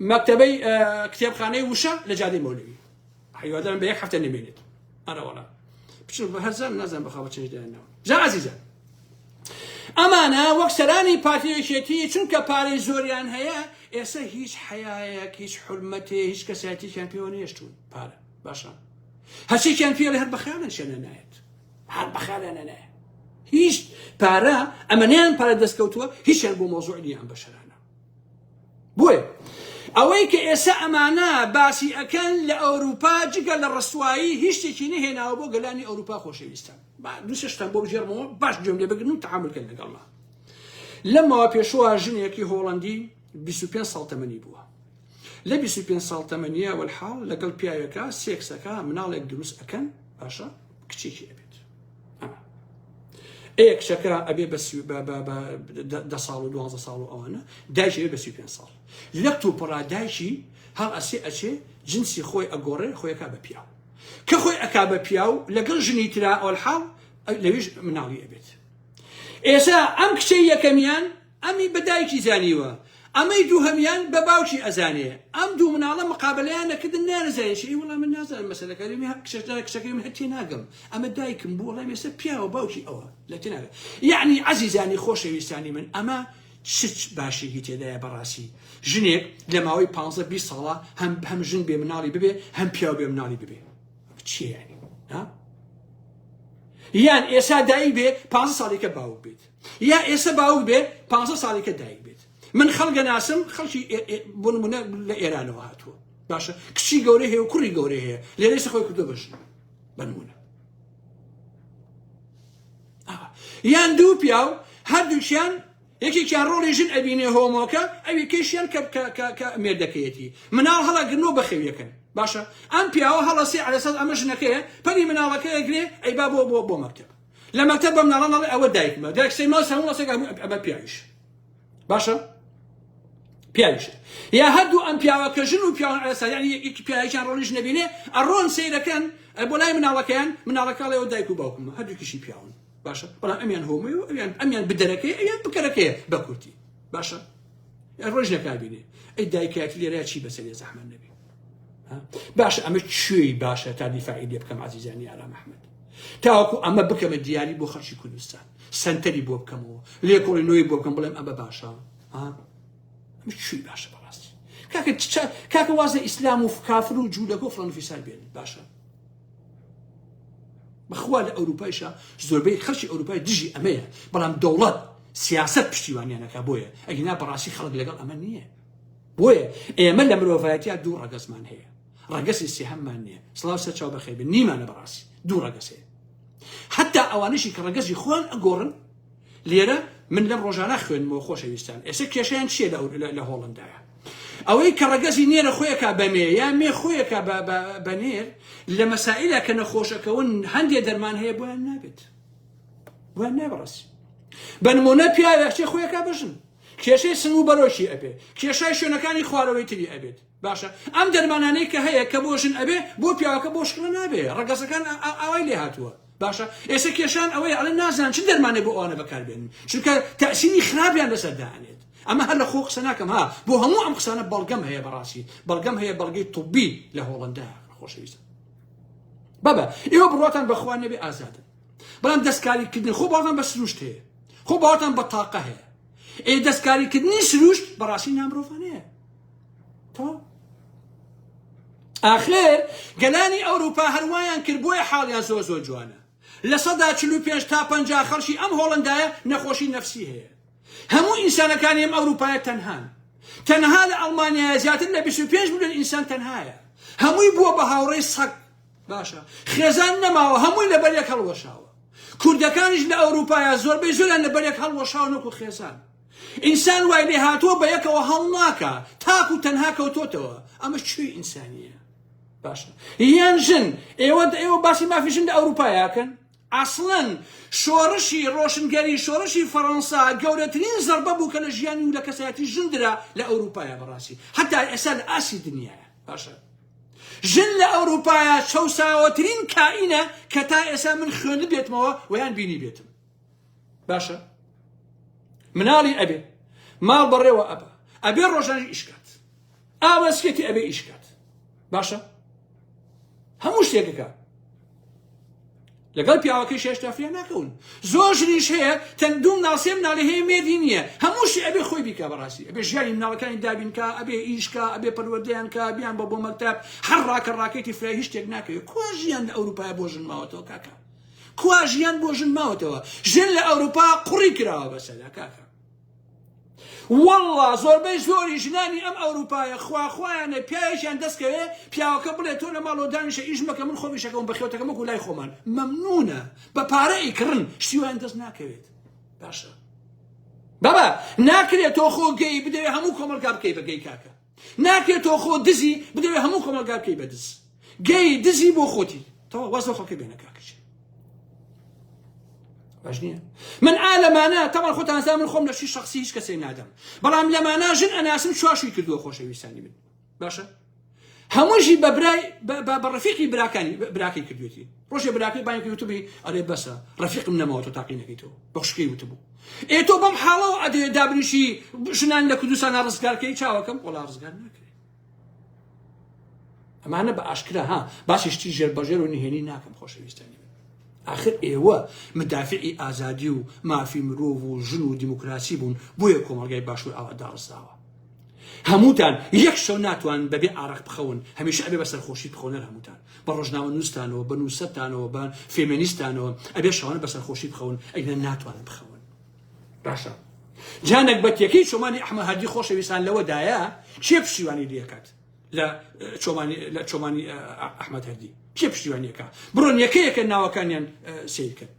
مەکتەبەی کتێبخانەی وشە لە جادەی مەولەوی هیوادارم بە یەک هەفتە نەمێنێت ئەرە وەڵا بچن بە هەرزان نازان بەخوا بە چێژ دایانناوە جا ئازیزان ئەمانە وەک سەرانی پارتی یەکێتی چونکە پارەی زۆریان هەیە ئێستا هیچ حەیایەک هیچ حرمەتێ هیچ کەسایەتێکیان پێوە نێشتون پارە باشە هەرچێکیان پێڵێ هەر بەخیاڵیان شێنە نایەت هەر بەخیاڵیان نایەت هیچ پارە ئەمەنیان پارە دەستکەوتووە هیچیان بۆ مۆزوع نییە ئەم بەشەرانە بۆیە ئەوەی کە ئێستا ئەمانە باسی ئەکەن لە ئەوروپا جگە لە ڕسوایی هیچ شتێکی نەهێناوە بۆ گەلانی ئەوروپا خۆشەویستان با دوو سێ شتان بۆ بگێڕمەوە باش گوێم لێ بگرن و تەعامول کەن لەگەڵما لەم ماوە پێشوە ژنێکی هۆڵەندی 25 ساڵ تەمەنی بووە لە 25 ساڵ تەمەنیە وەلحاڵ لەگەڵ پیاوێکە سێکسەکە مناڵێک دروست ئەکەن باشە کچێکی ئەبێت ئێ کچەکە ئەبێ بە دە ساڵ و دوازدە ساڵ و ئەوانە دایکی ئەبێ بە 35 ساڵ لە توپڕا دایکی هەڵ ئەسێ ئەچێ جنسی خۆی ئەگۆڕێ خۆیەکا بە پیاو کە خۆی ئەکا بە پیاو لەگەڵ ژنی ترا ئەولحاڵ لەویش مناڵی ئەبێت ئێسا ئەم کچەی یەکەمیان ئەمی بە دایکی زانیوە ئەمەی دووهەمیان بە باوکی ئەزانێ ئەم دوو مناڵە مقابەلەیان نەکردن نانەزانێ چی ئەی وەڵا من نازانم مەسەلەکە لێ کچەکە کچەکەی من هەر تێناگەم ئەمە دایکم بوو وەڵا ئێستا پیاوە باوکی ئەوە لە تێناگەم یەعنی عەزیزانی خۆشەویستانی من ئەمە چ باشێکی تێدایە بەڕاستی ژنێک لە ماوەی 15 20 ساڵە هەم هەم ژن بێ مناڵی ببێ هەم پیاو بێ مناڵی ببێ چیە یعنی ها یان ئێسا دایک بێ 15 ساڵیکە باوک بێت یا ئێستا باوک بێ پانزە ساڵی کە دایک بێت من خەڵگە ناسم خەڵکی بۆ نمونە لە ئێرانەوە هاتووە باشە کچی گەورە هەیە و کوڕی گەورە هەیە لێرە ئێستا خۆی کردو بەژن بە نمونە یان دوو پیاو هەردووکیان یەکێکیان ڕۆڵی ژن ئەبینێ هۆمۆکە ئەوی کەشیان کە کە مێردەکەیەتی مناڵ هەڵەگرنەوە بەخێویەکەن باشە ئەم پیاوە هەڵەسێ عەلەساس ئەمە ژنەکەیە پەلی مناڵەکەیە گرێ ئەیبا بۆ بۆ بۆ مەکتەب لە مەکتەب بە مناڵان ئەڵێ ئەوە دایکمە دایک سەی ماس هەموو ماسێک ئەمە پیاویش باشە پیاویش یا هەردوو ئەم پیاوە کە ژن و پیاوان ئەسا یعنی یەکی پیاوێکیان ڕۆڵیش نەبینێ ئەڕۆن سەیرەکەن بۆ لای مناڵەکەیان مناڵەکە ئەڵێ دایک و باوکمە هەردووکیشی پیاون باشە بەڵام ئەمیان هۆمەی و ئەویان ئەمیان بدەرەکەی ئەویان بکەرەکەیە بە کورتی باشە ڕۆژ نەکابینێ ئەی دایکایەتی لێرە چی بەسەرێ زەحمەت نەبێ باشە ئەمە کوێی باشە تا دیفاعی لێ بکەم عزیزانی ئارام ئەحمد تاوەکو ئەمە بکەمە دیاری بۆ خەڵکی کوردستان سەنتەری بۆ بکەمەوە لێکۆڵینەوەی بۆ بکەم بڵێم ئەمە باشە ئەمە کوێی باشە بەڕاستی کاکە کاکە واز لە ئیسلام و کافر و جوولەکە و فڵان فیسار بێن باشە بەخوا لە ئەوروپایشە زۆربەی خەڵکی ئەوروپای دژی ئەمەیە بەڵام دەوڵەت سیاست پشتیوانیانەکە بۆیە ئەگینا بەڕاستی خەڵک لەگەڵ ئەمە نییە بۆیە ئێمە لە مرۆڤایەتیا دوو ڕەگەزمان هەیە ڕەگەزی سێهەممان نییە سڵاو سەر چاو بەخێر بن نیمانە بەڕاستی دوو ڕەگەز هەیە حتا ئەوانەشی کە ڕەگەزی خۆیان ئەگۆڕن لێرە من لەم ڕۆژانە خوێنمەوە خۆشەویستان ئێستا کێشیان چییە لە هۆڵندایە ئەوەی کە ڕەگەزی نێرە خۆیەکە بەمێ یا مێ خۆیەکە بە نێر لە مەسائلە کە نەخۆشەکەون هەندێ دەرمان هەیە بۆیان نابێت بۆیان نابڕستی بە نمونە پیاوێک خۆیەکە بژن کێشەی سنگ و بەرۆکی ئەبێ کێشای شوێنەکانی خوارەوەی تری ئەبێت باشە ئەم دەرمانانەی کە هەیە کە بۆ ژن ئەبێ بۆ پیاوەکە بۆ شکڵە نابێ ڕەگەزەکان ئاوای لێ هاتووە. باشە ئێستا کێشان ئەوەیە ئەڵێن نازان چ دەرمانێک بۆ ئەوانە بەکاربێنن چونکە تەئسیری خراپیان لەسەر دائەنێت ئەمە هەر لە خۆ قسە ناکەم ها بۆ هەموو ئەم قسانە بەڵگەم هەیە بەڕاستی بەڵگەم هەیە بەڵگەی طبی لە هۆڵندا خۆشەویستە بابە ئێوە بڕواتان بەخوا نەبێ ئازادن بەڵام دەستکاریکردن خۆ باوەڕتان بە سروشت هەیە خۆ باوەڕتان بە تاقە هەیە ئێ دەستکاریکردنی سروشت بەڕاستی نامرۆڤانەیە تەواو ئاخر گەلانی ئەوروپا هەروایان کرد بۆیە حاڵیان زۆر زۆر جوانە 45% تا 50 خەڵکی ئەم هۆڵندایە نەخۆشی نەفسی هەیە هەموو ئینسانەکانی ئەم ئەوروپایە تەنهان تەنها لە ئەڵمانیایە زیاتر لە 25 ملیۆن ئینسان تەنهایە هەمووی بووە بە هاوڕێی سەگ باشە خێزان نەماوە هەمووی لەبەر یەک هەڵوەشاوە کوردەکانیش لە ئەوروپایە زۆربەی زۆریان لەبەر یەک هەڵوەشاون وەکو خێزان ئینسان وای لێ هاتووە بە یەکەوە هەڵناکا تاکو تەنها کەوتۆتەوە ئەمە کوێی ئینسانیە باشە یان ژن ئێوە ئێوە باسی مافی ژن لە ئەوروپایەکەن ئەسڵەن شۆڕشی ڕۆشنگەری شۆڕشی فەڕەنسا گەورەترین زەڕبە بوو کە لە ژیانی و لە کەسایەتی ژن درا لە ئەوروپایە بەڕاستی هەتا ئێستا لە ئاستی دنیاە باشە ژن لە ئەوروپایە چەوساوەترین کائینە کە تا ئێستا من خوێندبێتمەوە ویان بینی بێتم باشە مناڵی ئەبێ ماڵ بەڕێوە ئەبە ئەبێ ڕۆژانی ئیشکات ئاوەسکێتی ئەبێ ئیشکات باشە هەموو شتێکەکە لەگەڵ پیاوەکەی هێشتا فریا ناکەون زۆر ژنیش هەیە تەن دوو مناڵ سێ مناڵی هەیە مێردی نییە هەمووشی ئەبێ خۆی بیکا بەڕاستی ئەبێ ژیانی مناڵەکانی دابینکا ئەبێ ئیشکا ئەبێ پەروەردەیان کا بیان بە بۆ مەکتەب هەر ڕاکە ڕاکەیتی فرای هیچ شتێک ناکەوێت کوا ژیان لە ئەوروپای بۆ ژن ماوەتەوە کاکە کوا ژیان بۆ ژن ماوەتەوە ژن لە ئەوروپا قوڕی کراوە بەسەرا کاکە واللە زۆربەی زۆری ژنانی ئەم ئەوروپایە خوا خوایانە پیاوێکیان دەستکەوێ پیاوەکە بڵێ تۆ لە ماڵەوە دانیشە ئیش مەکە من خۆم ئیشەکەم بەخێوتەکەم وەکو لای خۆمان مەمنونە بە پارە ئەیکڕن شتی وایان دەست ناکەوێت باشە بابا ناکرێت تۆ خۆ گەی بدەوێ هەموو کۆمەڵگا بکەی بە گەی کاکە ناکرێت تۆ خۆ دزی بدەوێ هەموو کۆمەڵگا بکەی بە دز گەی دزی بۆ خۆتی تەواو واز لە خەڵکی بێنە کاکەچی باش نییە من ئا لەمانە تەمان خۆتان زان من خۆم لە شی شخصی هیچ کەسێک نادەم بەڵام لەمانە ژن ئەناسم چواشی کردووە خۆشەویستانی من باشە هەمووشی بە برای بە ڕفیقی براکانی براکەی کردوێتی ڕۆژێ براکەی بانکی وتبی ئەرێ بەسە ڕفیقم نەماوە تۆ تاقی نەکەیتەوە بە خوشکەی وتبوو ئێ تۆ بەم حاڵەوە ئەدەوێ دابنیشی ژنان لە کوردستانە ڕزگارکەی چاوەکەم وەڵا ڕزگار ناکرێ ئەمانە بە ئاشکرا ها باسی شتی ژێر بەژێر و نهێنی ناکەم خۆشەویستانی من آخر ئێوە مدافعی ئازادی و مافی مرۆڤ و ژن و دیموکراسی بوون بۆیە کۆمەڵگای باشوور ئاوا داڕزاوە هەمووتان یەک شەو ناتوان بەبێ ئارەق بخەون هەمیشە ئەبێ بە سەرخۆشی بخەونەر هەمووتان بە ڕۆژنامە نووستانەوە بە نووسەتانەوە بە فێمێنیستانەوە ئەبێ شەوانە بە سەرخۆشی بخەون ئەگەر ناتوانن بخەون باشە جانێک بەتیەکەی چۆمانی ئەحمە هەردی خۆشەویستان لەوەدایە کێ پشتیوانی لەکات لە چۆمانی لە چۆمانی ئەحمد هەردی کێ پشتیوانیەکە بڕۆن یەکەیەکە ناوەکانیان سیرکەن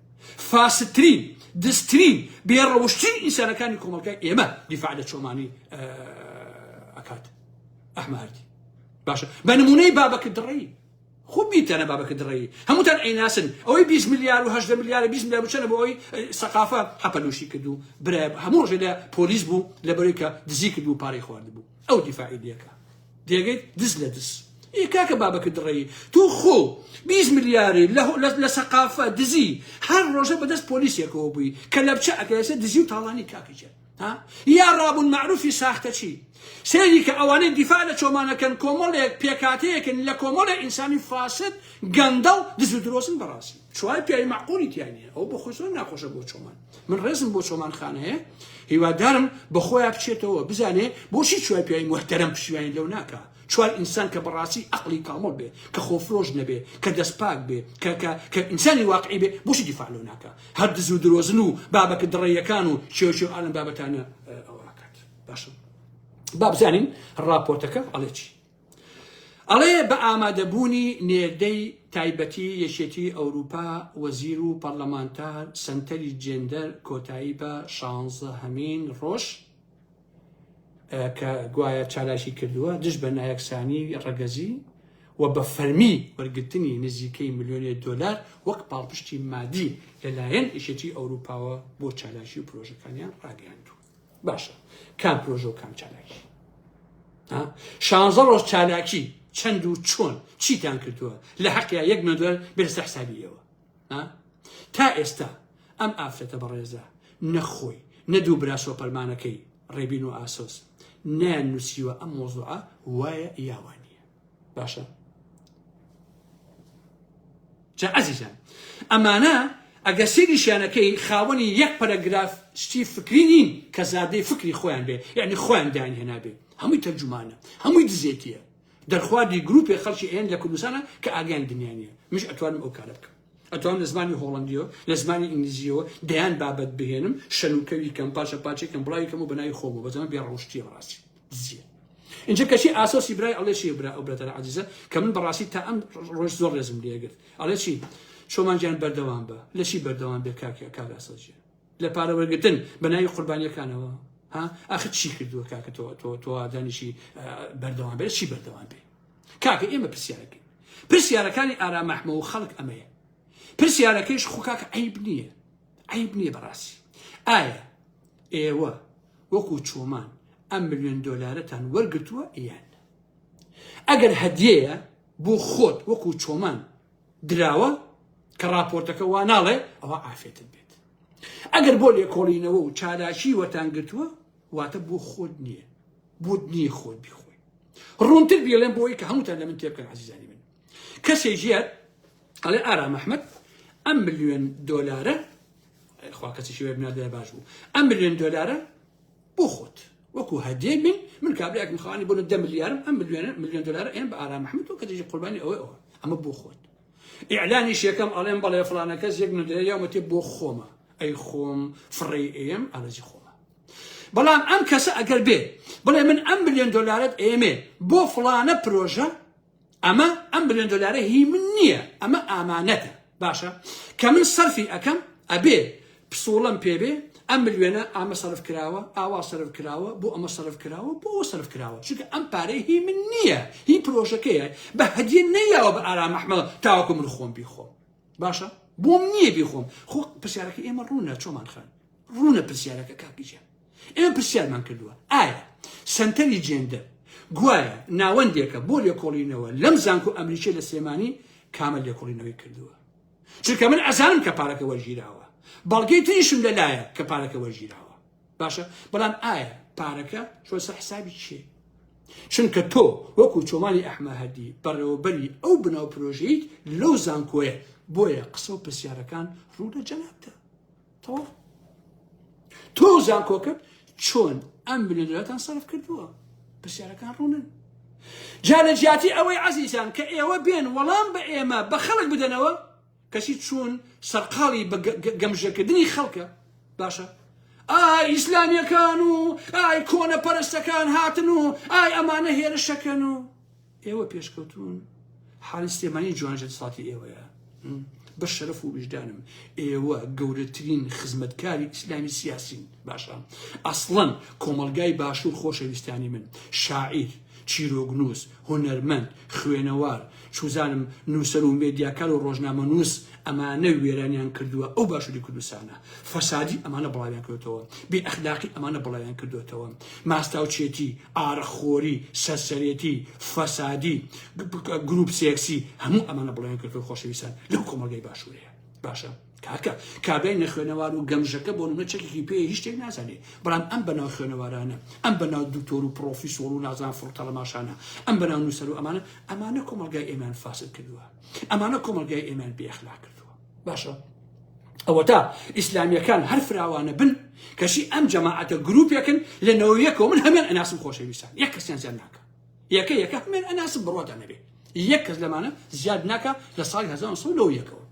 فاسدترین دزترین بێڕەوشترین ئینسانەکانی کۆمەڵگای ئێمە دیفاع لە چۆمانی ئەکات ئەحمە هەردی باشە بە نمونەی بابەکە دڕی خۆ بیتانە بابەکە دڕی هەمووتان ئەیناسن ئەوەی 20 ملیار و 18 ملیار 20 ملیار چەنە بۆ ئەوەی سەقافە حەپەلوشی کرد و برای هەموو ڕۆژێ لە پۆلیس بوو لە بەرەی کە دزی کرد و پارەی خوارد بوو ئەو دیفاعی لێکا دێگەیت دز لە دز ئێ کاکە بابەکە دڕەیی تۆ خۆ 20 ملیاری لە سەقافە دزی هەر ڕۆژە بەدەست پۆلیسێکەوە بووی کە لەبچە ئەکەێسە دزی و تاڵانی کاکەجە ها یا ڕابوون مەعروفی ساختەچی سەیری کە ئەوانەی دیفاع لە چۆمانەکەن کۆمەڵێک پێکاتەیەکن لە کۆمەڵێک ئینسانی فاسد گەندەڵ دز و درۆزن بەڕاستی چوار پیاوی مەعقولی تیا نییە ئەو بۆ خۆی زۆر ناخۆشە بۆ چۆمان من ڕێزم بۆ چۆمان خان هەیە هیوادارم بە خۆیان بچێتەوە بزانێ بۆچی چوار پیاوی موحتەرەم پشتیوانی لەو ناکا چوار ئینسان کە بەڕاستی ئەقلی کامڵ بێ کە خۆفرۆش نەبێ کە دەستپاک بێ کە کە کە ئینسانی واقعی بێ بۆچی دیفاع لەو ناکا هەر دز و درۆزن و بابەکە دڕەیەکان و چێو چێو ئالم بابەتانە ئەوە ئەکات باشە با بزانین ڕاپۆرتەکە ئەڵێ چی ئەڵێ بە ئامادەبوونی نێردەی تایبەتی یەکێتی ئەوروپا، وەزیر و پەرلەمانتار، سەنتەری جێندەر کۆتایی بە شانزەهەمین ڕۆژ کە گوایە چالاکی کردووە دژ بە نایەکسانی ڕەگەزی و بە فەرمی وەرگرتنی نزیکەی ملیۆنێ دۆلار وەک پاڵپشتی مادی لەلایەن یەکێتی ئەوروپاوە بۆ چالاکی و پرۆژەکانیان ڕاگەیاندووە. باشە کام پرۆژە و کام چالاکی شانزە ڕۆژ چالاکی چەند و چۆن چیتان کردووە لە حەقیا یەک ملیۆن دۆلار بێتە سەر حسابی ئێوە. تا ئێستا ئەم ئافرەتە بەڕێزە نە خۆی نە دوو برا سۆپەرمانەکەی ڕێبین و ئاسۆس نەیان نووسیوە ئەم مۆزوعە وایە یا وا نییە. باشە جا ئەزیزان ئەمانە ئەگەر سەیریشیانەکەی خاوەنی یەک پەرەگراف شتی فکری نین کە زادەی فکری خۆیان بێ یعنی خۆیان دایان هێنابێ هەمووی تەرجومانە هەمووی دزێتیە دەرخواردی گروپێ خەڵکی ئێن لە کوردستانە کە ئاگیان دنیا نیە مش ئەتوانم ئەو کارە بکەم ئەتوانم لە زمانی هۆڵندیەوە لە زمانی ئینگلیزیەوە دەیان بابەت بهێنم شەنوکەوی کەم پارچە پارچەی کەم بڵاوی کەم و بەناوی خۆمەوە بەزەمە بێ ڕەوشتیە بەڕاستی دزیە اینجا کەچی ئاسۆسی برای ئەڵێ چی برا ئەو برادەرە عەزیزە کە من بەڕاستی تا ئەم ڕۆژ زۆر ڕێزم لێگرت ئەڵێ چی چۆمان گیان بەردەوام بە لە چی بەردەوام بێ کاکە کاک ئاسۆس گیان لە پارە وەرگرتن بە ناوی قوربانیەکانەوە ها ئاخر چی کردووە کاکە تۆ تۆ تۆ دانیشی بەردەوام بێ چی بەردەوام بێ کاکە ئێمە پرسیارەکەین پرسیارەکانی ئارام ئەحمە و خەڵک ئەمەیە پرسیارەکەیش خۆ کاکە عیب نییە عیب نییە بەڕاستی ئایا ئێوە وەکو چۆمان ئەم ملیۆن دۆلارەتان وەرگرتووە یان نا؟ ئەگەر هەدیەیە بۆ خۆت وەکو چۆمان دراوە کە ڕاپۆرتەکە وا ناڵێ ئەوە عافێتت بێت. ئەگەر بۆ لێکۆڵینەوە و چالاکی وەتان گرتووە واتە بۆ خۆت نییە بۆت نییە خۆت بیخۆی. ڕوونتر بیڵێم بۆ ئەوەی کە هەمووتان لە من تێبکەن عەزیزانی من. کەسێک یەت ئەڵێ ئارام ئەحمەد ئەم ملیۆن دۆلارە خوا کەسێکی وێ بناردایە باش بوو ئەم ملیۆن دۆلارە بۆ خۆت وەکو هەدیەی من من کابراێکم خاوەنی بۆ دە ملیارم ئەم ملیۆنە ملیۆن دۆلارە ئێم بە ئارام ئەحمەد تۆ کەسێکی قوربانی ئەوەی ئەوە ئەمە بۆ خۆت ئیعلانیش یەکەم ئەڵێم بەڵێ فڵانە کەس یەک ملیۆن دۆلار یاومەتێ بۆ خۆمە ئەی خۆم فڕێی ئێم ئارەزی خۆمە بەڵام ئەم کەسە ئەگەر بێ بڵێ من ئەم ملیۆن دۆلارت ئێمێ بۆ فڵانە پرۆژە ئەمە ئەم ملیۆن دۆلارە هی من نییە ئەمە ئامانەتە باشە کە من سەرفی ئەکەم ئەبێ پسوڵەم پێ بێ ئەم ملیۆنە ئامە سەرف کراوە ئاوا سەرف کراوە بۆ ئەمە سەرف کراوە بۆ ئەوە سەرف کراوە چونکە ئەم پارەی هی من نییە هی پرۆژەکەیە بە هەدیە نەیاوە بە ئارام ئەحمەد تاوەکو من خۆم بیخۆم باشە بۆم نییە بیخۆم خۆ پرسیارەکە ئێمە ڕوونە چۆمان خان ڕوونە پرسیارەکە کاکی گیان ئێمە پرسیارمان کردووە ئایا سەنتەری جێندەر گوایە ناوەندێکە بۆ لێکۆڵینەوە لەم زانکۆ ئەمریکیە لە سلێمانی کامە لێکۆڵینەوەی کردووە چونکە من ئەزانم کە پارەکە وەرگیراوە بەڵگەی تریشم لەلایە کە پارەکە وەرگیراوە باشە بەڵام ئایا پارەکە چۆن سەر حسابی چێ چونکە تۆ وەکو چۆمانی ئەحمەهەدی بەڕێوەبەری ئەو بناو پرۆژەیت لەو زانکۆیە بۆیە قسە و پرسیارەکان ڕوو لە جەنابتە تەواو تۆ زانکۆکەت چۆن ئەم ملیۆن دۆلارتان سەرف کردووە پرسیارەکان ڕوونن جا لە جیاتی ئەوەی عەزیزان کە ئێوە بێن وەڵام بە ئێمە بە خەڵک بدەنەوە کەچی چوون سەرقاڵی بە گەمژەکردنی خەڵکە باشە ئای ئیسلامیەکان و ئای کۆنە پەرستەکان هاتن و ئای ئەمانە هێرشەکەن و ئێوە پێشکەوتوون حالی سلێمانی جوانژە دەسەڵاتی ئێوەیە بە شەرەف و ویژدانم ئێوە گەورەترین خزمەتکاری ئیسلامی سیاسین باشە ئەسڵەن کۆمەڵگای باشوور خۆشەویستانی من شاعیر چیرۆکنووس هونەرمەند خوێنەوار چوزانم نووسەر و مێدیاکار و ڕۆژنامەنووس ئەمانە وێرانیان کردووە ئەو باشووری کوردستانە فەسادی ئەمانە بڵاویان کردوەوە بێ ئەخلاقی ئەمانە بڵاویان کردوێتەوە ماستاوچێتی ئارەقخۆری، سەرسەرێتی، فەسادی، گروپ سێکسی هەموو ئەمانە بڵاویان کردووە خۆشەویستان لەو کۆمەڵگای باشوورەیە باشە کاکە کابرای نەخوێنەوار و گەمژەکە بۆ نمونە چەکێکی پێ هیچ شتێک نازانێ بەڵام ئەم بەناو خوێنەوارانە ئەم بەناو دکتۆر و پرۆفیسۆر و نازان فڕتەڵەماشانە ئەم بەناو نووسەر و ئەمانە ئەمانە کۆمەڵگای ئێمەیان فاسد کردووە ئەمانە کۆمەڵگای ئێمەیان بێ ئەخلاق کردووە باشە ئەوەتا ئیسلامیەکان هەر فراوانە بن کەچی ئەم جەماعەتە گروپێکن لە نەوەیەکەوە من هەمان ئەناسم خۆشەویستان یەک کەسیان زیاد ناکە یەکە یەکە هەمان ئەناسم بڕواتان نەبێ یەک کەس لەمانە زیاد ناکە لە ساڵی 1990ەوە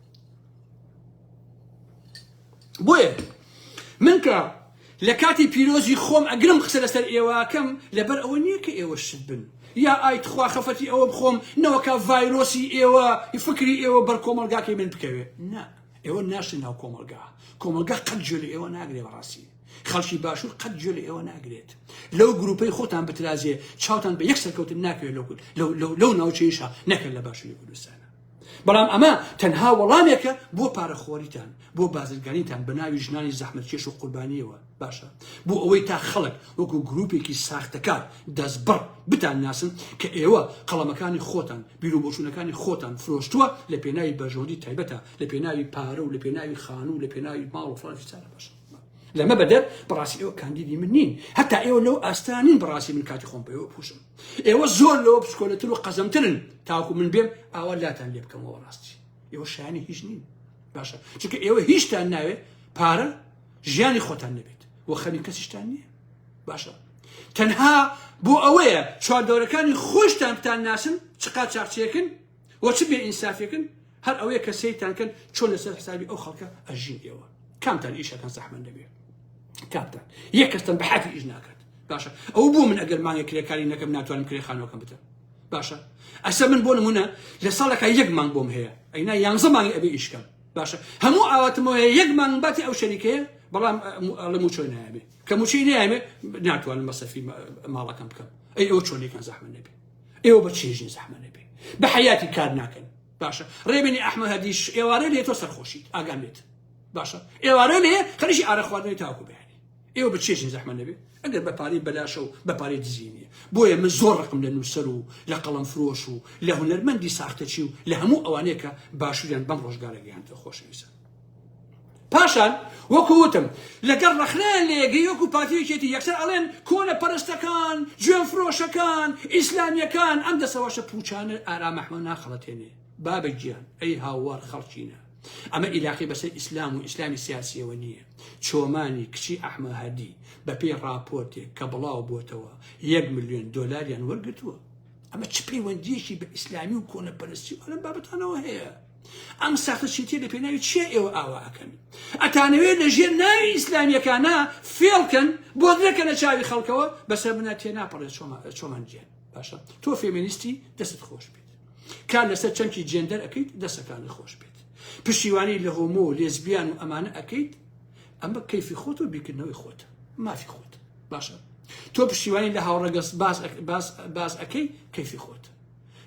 بۆیە من کە لە کاتی پیرۆزی خۆم ئەگرم قسە لەسەر ئێوەکەم لەبەر ئەوە نییە کە ئێوە شت بن یا ئای تخوا خەفەتی ئەوە بخۆم نەوەکە ڤایرۆسی ئێوە فکری ئێوە بەر کۆمەڵگاکەی من بکەوێ نا ئێوە ناشتن ناو کۆمەڵگا کۆمەڵگا قەت گوێ لە ئێوە ناگرێ بەڕاستی خەڵکی باشوور قەت گوێ لە ئێوە ناگرێت لەو گروپەی خۆتان بترازێ چاوتان بە یەک سەرکەوتن ناکەوێت لەو لەو لەو ناوچەیشا نەکەن لە باشووری کوردستانە. بەڵام ئەمە تەنها وەڵامێکە بۆ پارەخۆریتان، بۆ بازرگانیتان بە ناوی ژنانی زەحمەتکێش و قوربانییەوە. باشە بۆ ئەوەی تا خەڵک وەکو گروپێکی ساختەکار دەستبڕ بتانناسن کە ئێوە قەڵەمەکانی خۆتان، بیروبۆچوونەکانی خۆتان فرۆشتووە لە پێناوی بەرژەوەندی تایبەتە، لە پێناوی پارە و لە پێناوی خانوو و لە پێناوی ماڵ و فڵان فیسارە. باشە لەمە بەدەر بەڕاستی ئێوە کاندیدی من نین، هەتا ئێوە لەو ئاستە نین بەڕاستی من کاتی خۆم پێوە بپوشم. ئێوە زۆر لەوە بچکۆلەتر و قەزەمترن تاوەکو من بێم ئاوا لاتان لێ بکەمەوە. ڕاستی ئێوە شایانی هیچ نین. باشە چونکە ئێوە هیچتان ناوێ پارە ژیانی خۆتان نەبێت و خەمی کەسیشتان نییە. باشە تەنها بۆ ئەوەیە چواردەورەکانی خۆشتان بتان ناسن چ قاچاخچیەکن و چ بێ ئینسافێکن، هەر ئەوەیە کە سەیرتان کەن چۆن لەسەر حسابی ئەو خەڵکە ئەژین. ئێوە کامتان ئیشەکەن زەحمەت نەبێ؟ کامتان یەک کەستان بە حەفی ئیش ناکات؟ باشە ئەو بۆ من ئەگەر مانگێک کرێکاری نەکەم ناتوانم کرێ خانوەکەم بدەم. باشە ئەسە من بۆ نمونە لە ساڵێکا یەک مانگ بۆم هەیە، ئەینا یانزە مانگی ئەبێ ئیش کەم. باشە هەموو ئاواتمەوە هەیە یەک مانگ باتی ئەو شەریکەیە، بەڵام ئەڵێ موچۆی نایەمێ، کە موچەی نایەمێ ناتوانم مەسەفی ماڵەکەم بکەم. ئەی ئەوە چۆنێکان زەحمەت نەبێ؟ ئێوە بە چێژین زەحمەت نەبێ؟ بە حەیاتی کار ناکەن. باشە ڕێبینی ئەحمە هەدیش ئێوارە لێ تۆ سەرخۆشیت ئاگام لێت. باشە ئێوارە لێ خەریکی ئارە خواردنەوەی تاوەکو بەیانی. ئێوە بە چێژین زەحمەت نەبێ؟ ئەگەر بە پارەی بەلاشە و بە پارەی دزی نییە. بۆیە من زۆر ڕقم لە نووسەر و لە قەڵەم فرۆش و لە هونەرمەندی ساختەچی و لە هەموو ئەوانەیە کە باشووریان بەم ڕۆژگارە گەیاندووە. خۆشەویستان پاشان وەکو وتم لەگەڵ ڕەخنەیان لێگەی وەکو پارتی و یەکێتی یەکسەر ئەڵێن کۆنە پەرستەکان، جوێن فرۆشەکان، ئیسلامیەکان، ئەم دەسەواشە پوچانە ئارام ئەحمەد ناخەڵەتێنێ. بابە گیان ئەی هاوار خەڵکینە ئەمە ئیلاقی بەسەر ئیسلام و ئیسلامی سیاسیەوە نییە. چۆمانی کچی ئەحمە هەدی بەپێی ڕاپۆرتێک کە بڵاو بۆتەوە یەک ملیۆن دۆلاریان وەرگرتووە. ئەمە چ پەیوەندیەکی بە ئیسلامی و کۆنەپەرستی و ئەم بابەتانەوە هەیە؟ ئەم ساختەچێتیە لە پێناوی چیە ئێوە ئاوا ئەکەن؟ ئەتانەوێت لە ژێر ناوی ئیسلامیەکانە فێڵکەن بۆ درەکەنە چاوی خەڵکەوە؟ بەسەر منە تێناپەڕێت چۆمان گیان. باشە تۆ فێمینیستی دەستت خۆش بێت، کار لەسەر چەمکی جێندەر ئەکەیت دەستەکانی خۆش بێت، پشتیوانی لە هۆمۆ و لێزبیان و ئەمانە ئەکەیت، ئەمە کەیفی خۆت و بیرکردنەوەی خۆت مافی خۆت. باشە تۆ پشتیوانی لە هاوڕەگەز باز باز باز ئەکەی کەیفی خۆت،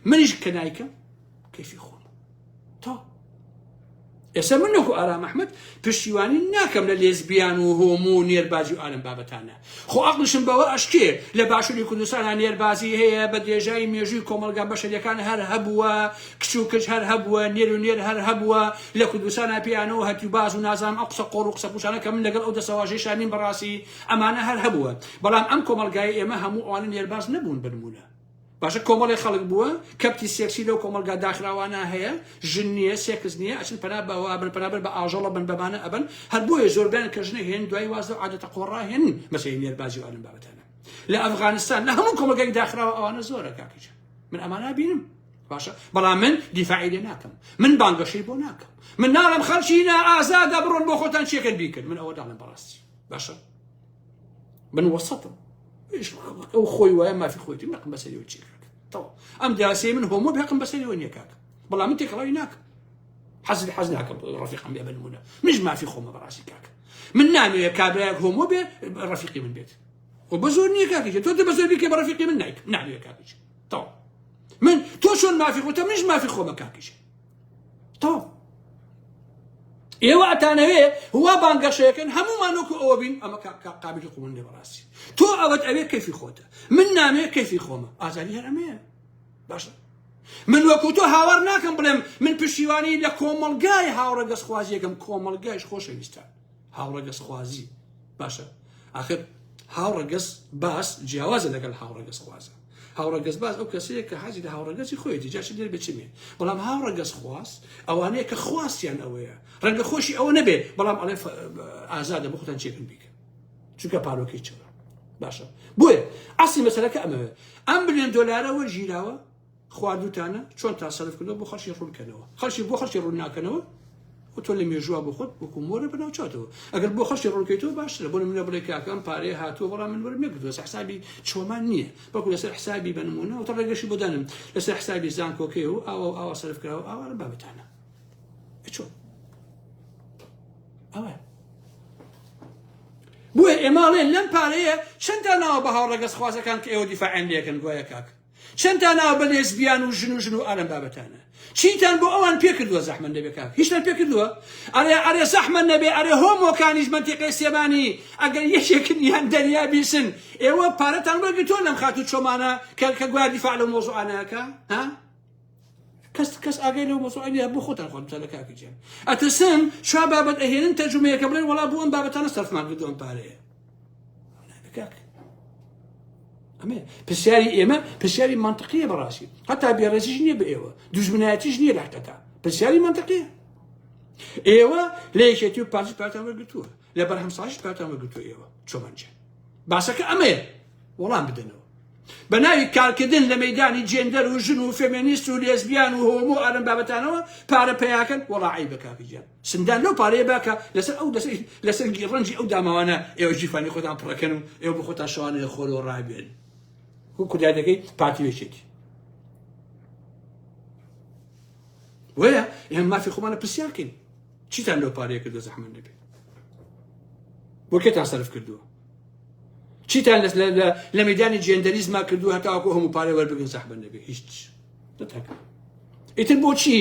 منیش کە نایکەم کەیفی خۆم. تا ئێستا من وەکو ئارام ئەحمەد پشتیوانی ناکەم لە لێزبیان و هۆمۆ و نێربازی و ئالم بابەتانە، خۆ ئەقڵیشم بەوە ئەشکێ لە باشووری کوردستانا نێربازی هەیە، بە درێژایی مێژووی کۆمەڵگا بەشەریەکان هەر هەبووە، کچ و کچ هەر هەبووە، نێر و نێر هەر هەبووە، لە کوردستانا پێیانەوە هەتیوباز و نازانم ئەو قسە قۆڕ و قسە پوچانە کە من لەگەڵ ئەو دەسەواژەیشا نیم بەڕاستی ئەمانە هەر هەبووە، بەڵام ئەم کۆمەڵگایەی ئێمە هەموو ئەوانە نێرباز نەبوون بە نموونە. باشە کۆمەڵێ خەڵک بووە کەپتی سێکسی لەو کۆمەڵگا داخراوانە هەیە، ژن نییە، سێکس نییە، ئەچن پەنا بە ئەوە ئەبەن، پەنابەر بە ئاژەڵ ئەبەن، بەمانە ئەبەن، هەر بۆیە زۆربەیان کە ژنە هێن دوای واز لەو عادەتە قۆڕە هێنن، مەسەلەی نێربازی و ئالم بابەتانە لە ئەفغانستان لە هەموو کۆمەڵگای داخراوە ئەوانە زۆرە کاکە گیان، من ئەمانە بینم. باشە بەڵام من دیفاعی لێ ناکەم، من بانگەشەی بۆ ناکەم، من ناڵێم خەڵکی نا ئازادە بڕۆن بۆ خۆتان چێکەن بیکەن، من ئەوە داڵێم بەڕاستی. باشە من وەسەتم، ئەو خۆی وایە مافی خۆیتی، من حەقم بەسەریەوە چیە کاکە؟ تەواو ئەم دراوسێی من هۆمۆ بێ حەقم بەسەریەوە نییە کاکە، بەڵام من تێکەڵاوی ناکەم، حەز حەز ناکەم ڕەفیقم بێ بە نمونە، منیش مافی خۆمە بەڕاستی کاکە، من نامەوێ کابرایەک هۆمۆ بێ ڕەفیقی من بێت، خۆ بە زۆر نییە کاکە، تۆ دە بە زۆر بیکەی بە ڕەفیقی من نایکەم، نامەوێ کاکە، تەواو من تۆ چۆن مافی خۆتە منیش مافی خۆمە کاکە، تەواو ئێوە ئەتانەوێ وا بانگەشەیەکەن هەموومان وەکو ئەوە بین، ئەمە قابلی قبوڵ نییە بەڕاستی. تۆ ئەوەت ئەوێ کەیفی خۆتە، من نامەوێ کەیفی خۆمە، ئازادی هەر ئەمەیە. باشە من وەکو تۆ هاوار ناکەم بڵێم من پشتیوانی لە کۆمەڵگای هاوڕەگەزخوازیەکەم، کۆمەڵگایش خۆشەویستان هاوڕەگەزخوازی. باشە ئاخر هاوڕەگەز باس جیاوازە لەگەڵ هاوڕەگەزخوازە. هاوڕەگەزباز ئەو کەسەیە کە حەزی لە هاوڕەگەزی خۆیەتی جا چ لێر بێ چ مێ، بەڵام هاوڕەگەزخواز ئەوانەیە کە خواستیان ئەوەیە، ڕەنگە خۆشی ئەوە نەبێ بەڵام ئەڵێ ئازادە بۆ خۆتان چێکن بیکەن چونکە پارۆکەی چڕە. باشە بۆیە ئەسلی مەسەلەکە ئەمەوێ ئەم ملیۆن دۆلارە وەرگیراوە خواردوتانە چۆن تا سەرف کردەوە بۆ خەڵکی ڕوون کەنەوە، خەڵکی بۆ خەڵکی ڕوون ناکەنەوە و تۆ لە مێژووە بۆ خۆت وەکو مۆرە بەناوچاتەوە. ئەگەر بۆ خەڵکی ڕوونکەیتەوە باشترە، بۆ نمونە بڵێ کاکە ئەم پارەیە هاتووە بەڵام من وەرم نەگرتووە، لەسەر حسابی چۆمان نییە، بەڵکو لەسەر حسابی بە نمونە و تا ڕێگەشی بۆ دانم لەسەر حسابی زانکۆکەی و ئاوا و ئاوا سەرف کراوە ئاوا لە بابەتانە. چۆن ئەوە بۆیە ئێماڵێن لەم پارەیە چەندان ناوە بە هاوڕەگەزخوازەکان کە ئێوە دیفاعیان لێکەن گوایە کاک. چەندتان ناوە بە لێزبیان و ژن و ژن و ئالەم بابەتانە؟ چیتان بۆ ئەوان پێ کردووە زەحمەت نەبێ کاک؟ هیچتان پێ کردووە؟ ئەرێ ئەرێ زەحمەت نەبێ ئەرێ هۆمۆکانیش مەنتیقەی سلێمانی ئەگەر یەکێکن یان دەریا بیسن ئێوە پارەتان وەرگرتووە لەم خاتوو چۆمانە کە کە گوایە دیفاع لەو مەوزوعانە ئەکا؟ ها؟ کەس کەس ئاگای لەو مەوزوعە نییە بۆ خۆتان خۆت بزانە کاکە گیان ئەترسم چوار بابەت ئەهێنن تەرجومەیەکە بڵێن وەڵا بۆ ئەم بابەتانە سەرفمان کردو ئەم پارەیە کاک ئەمێ پرسیاری ئێمە پرسیاری منطقیە بەڕاستی هەتا بێڕێزیش نییە بە ئێوە دوژمنایەتیش نییە لە حقیقەتا پرسیاری منطقیە ئێوە لە یەکێتی و پارتی پارتان وەرگرتووە لە بەرهەم ساڵیش پارتان وەرگرتووە ئێوە چۆمانجە باسەکە ئەمەیە وەڵام بدەنەوە بە ناوی کارکردن لە مەیدانی جێندەر و ژن و فێمێنیست و لێزبیان و هۆمۆ ئالەم بابەتانەوە پارە پەیاکەن وەڵا عەیبە کاکە گیان سندان لەو پارەیە باکە لەسەر ئەو لەسەر لەسەر ڕەنجی ئەو داماوانە ئێوە ژیرفانی خۆتان پڕەکەن و ئێوە بۆ خۆتان شەوانە لە خۆرەوە ڕابێن و کوردایەتەکەی پارتی وێچێتی وەیە ئێمە مافی خۆمانە پرسیارکەین چیتان لەو پارەیە کردو زەحمەت نەبێت بۆ کێتان سەرف کردووە چیتان لە مەدانی جێندەریزما کردووە هەتاوەکو هەموو پارەی وەربگرن زەحمەت نەبێ هیچ نەتاکە ئیتر بۆچی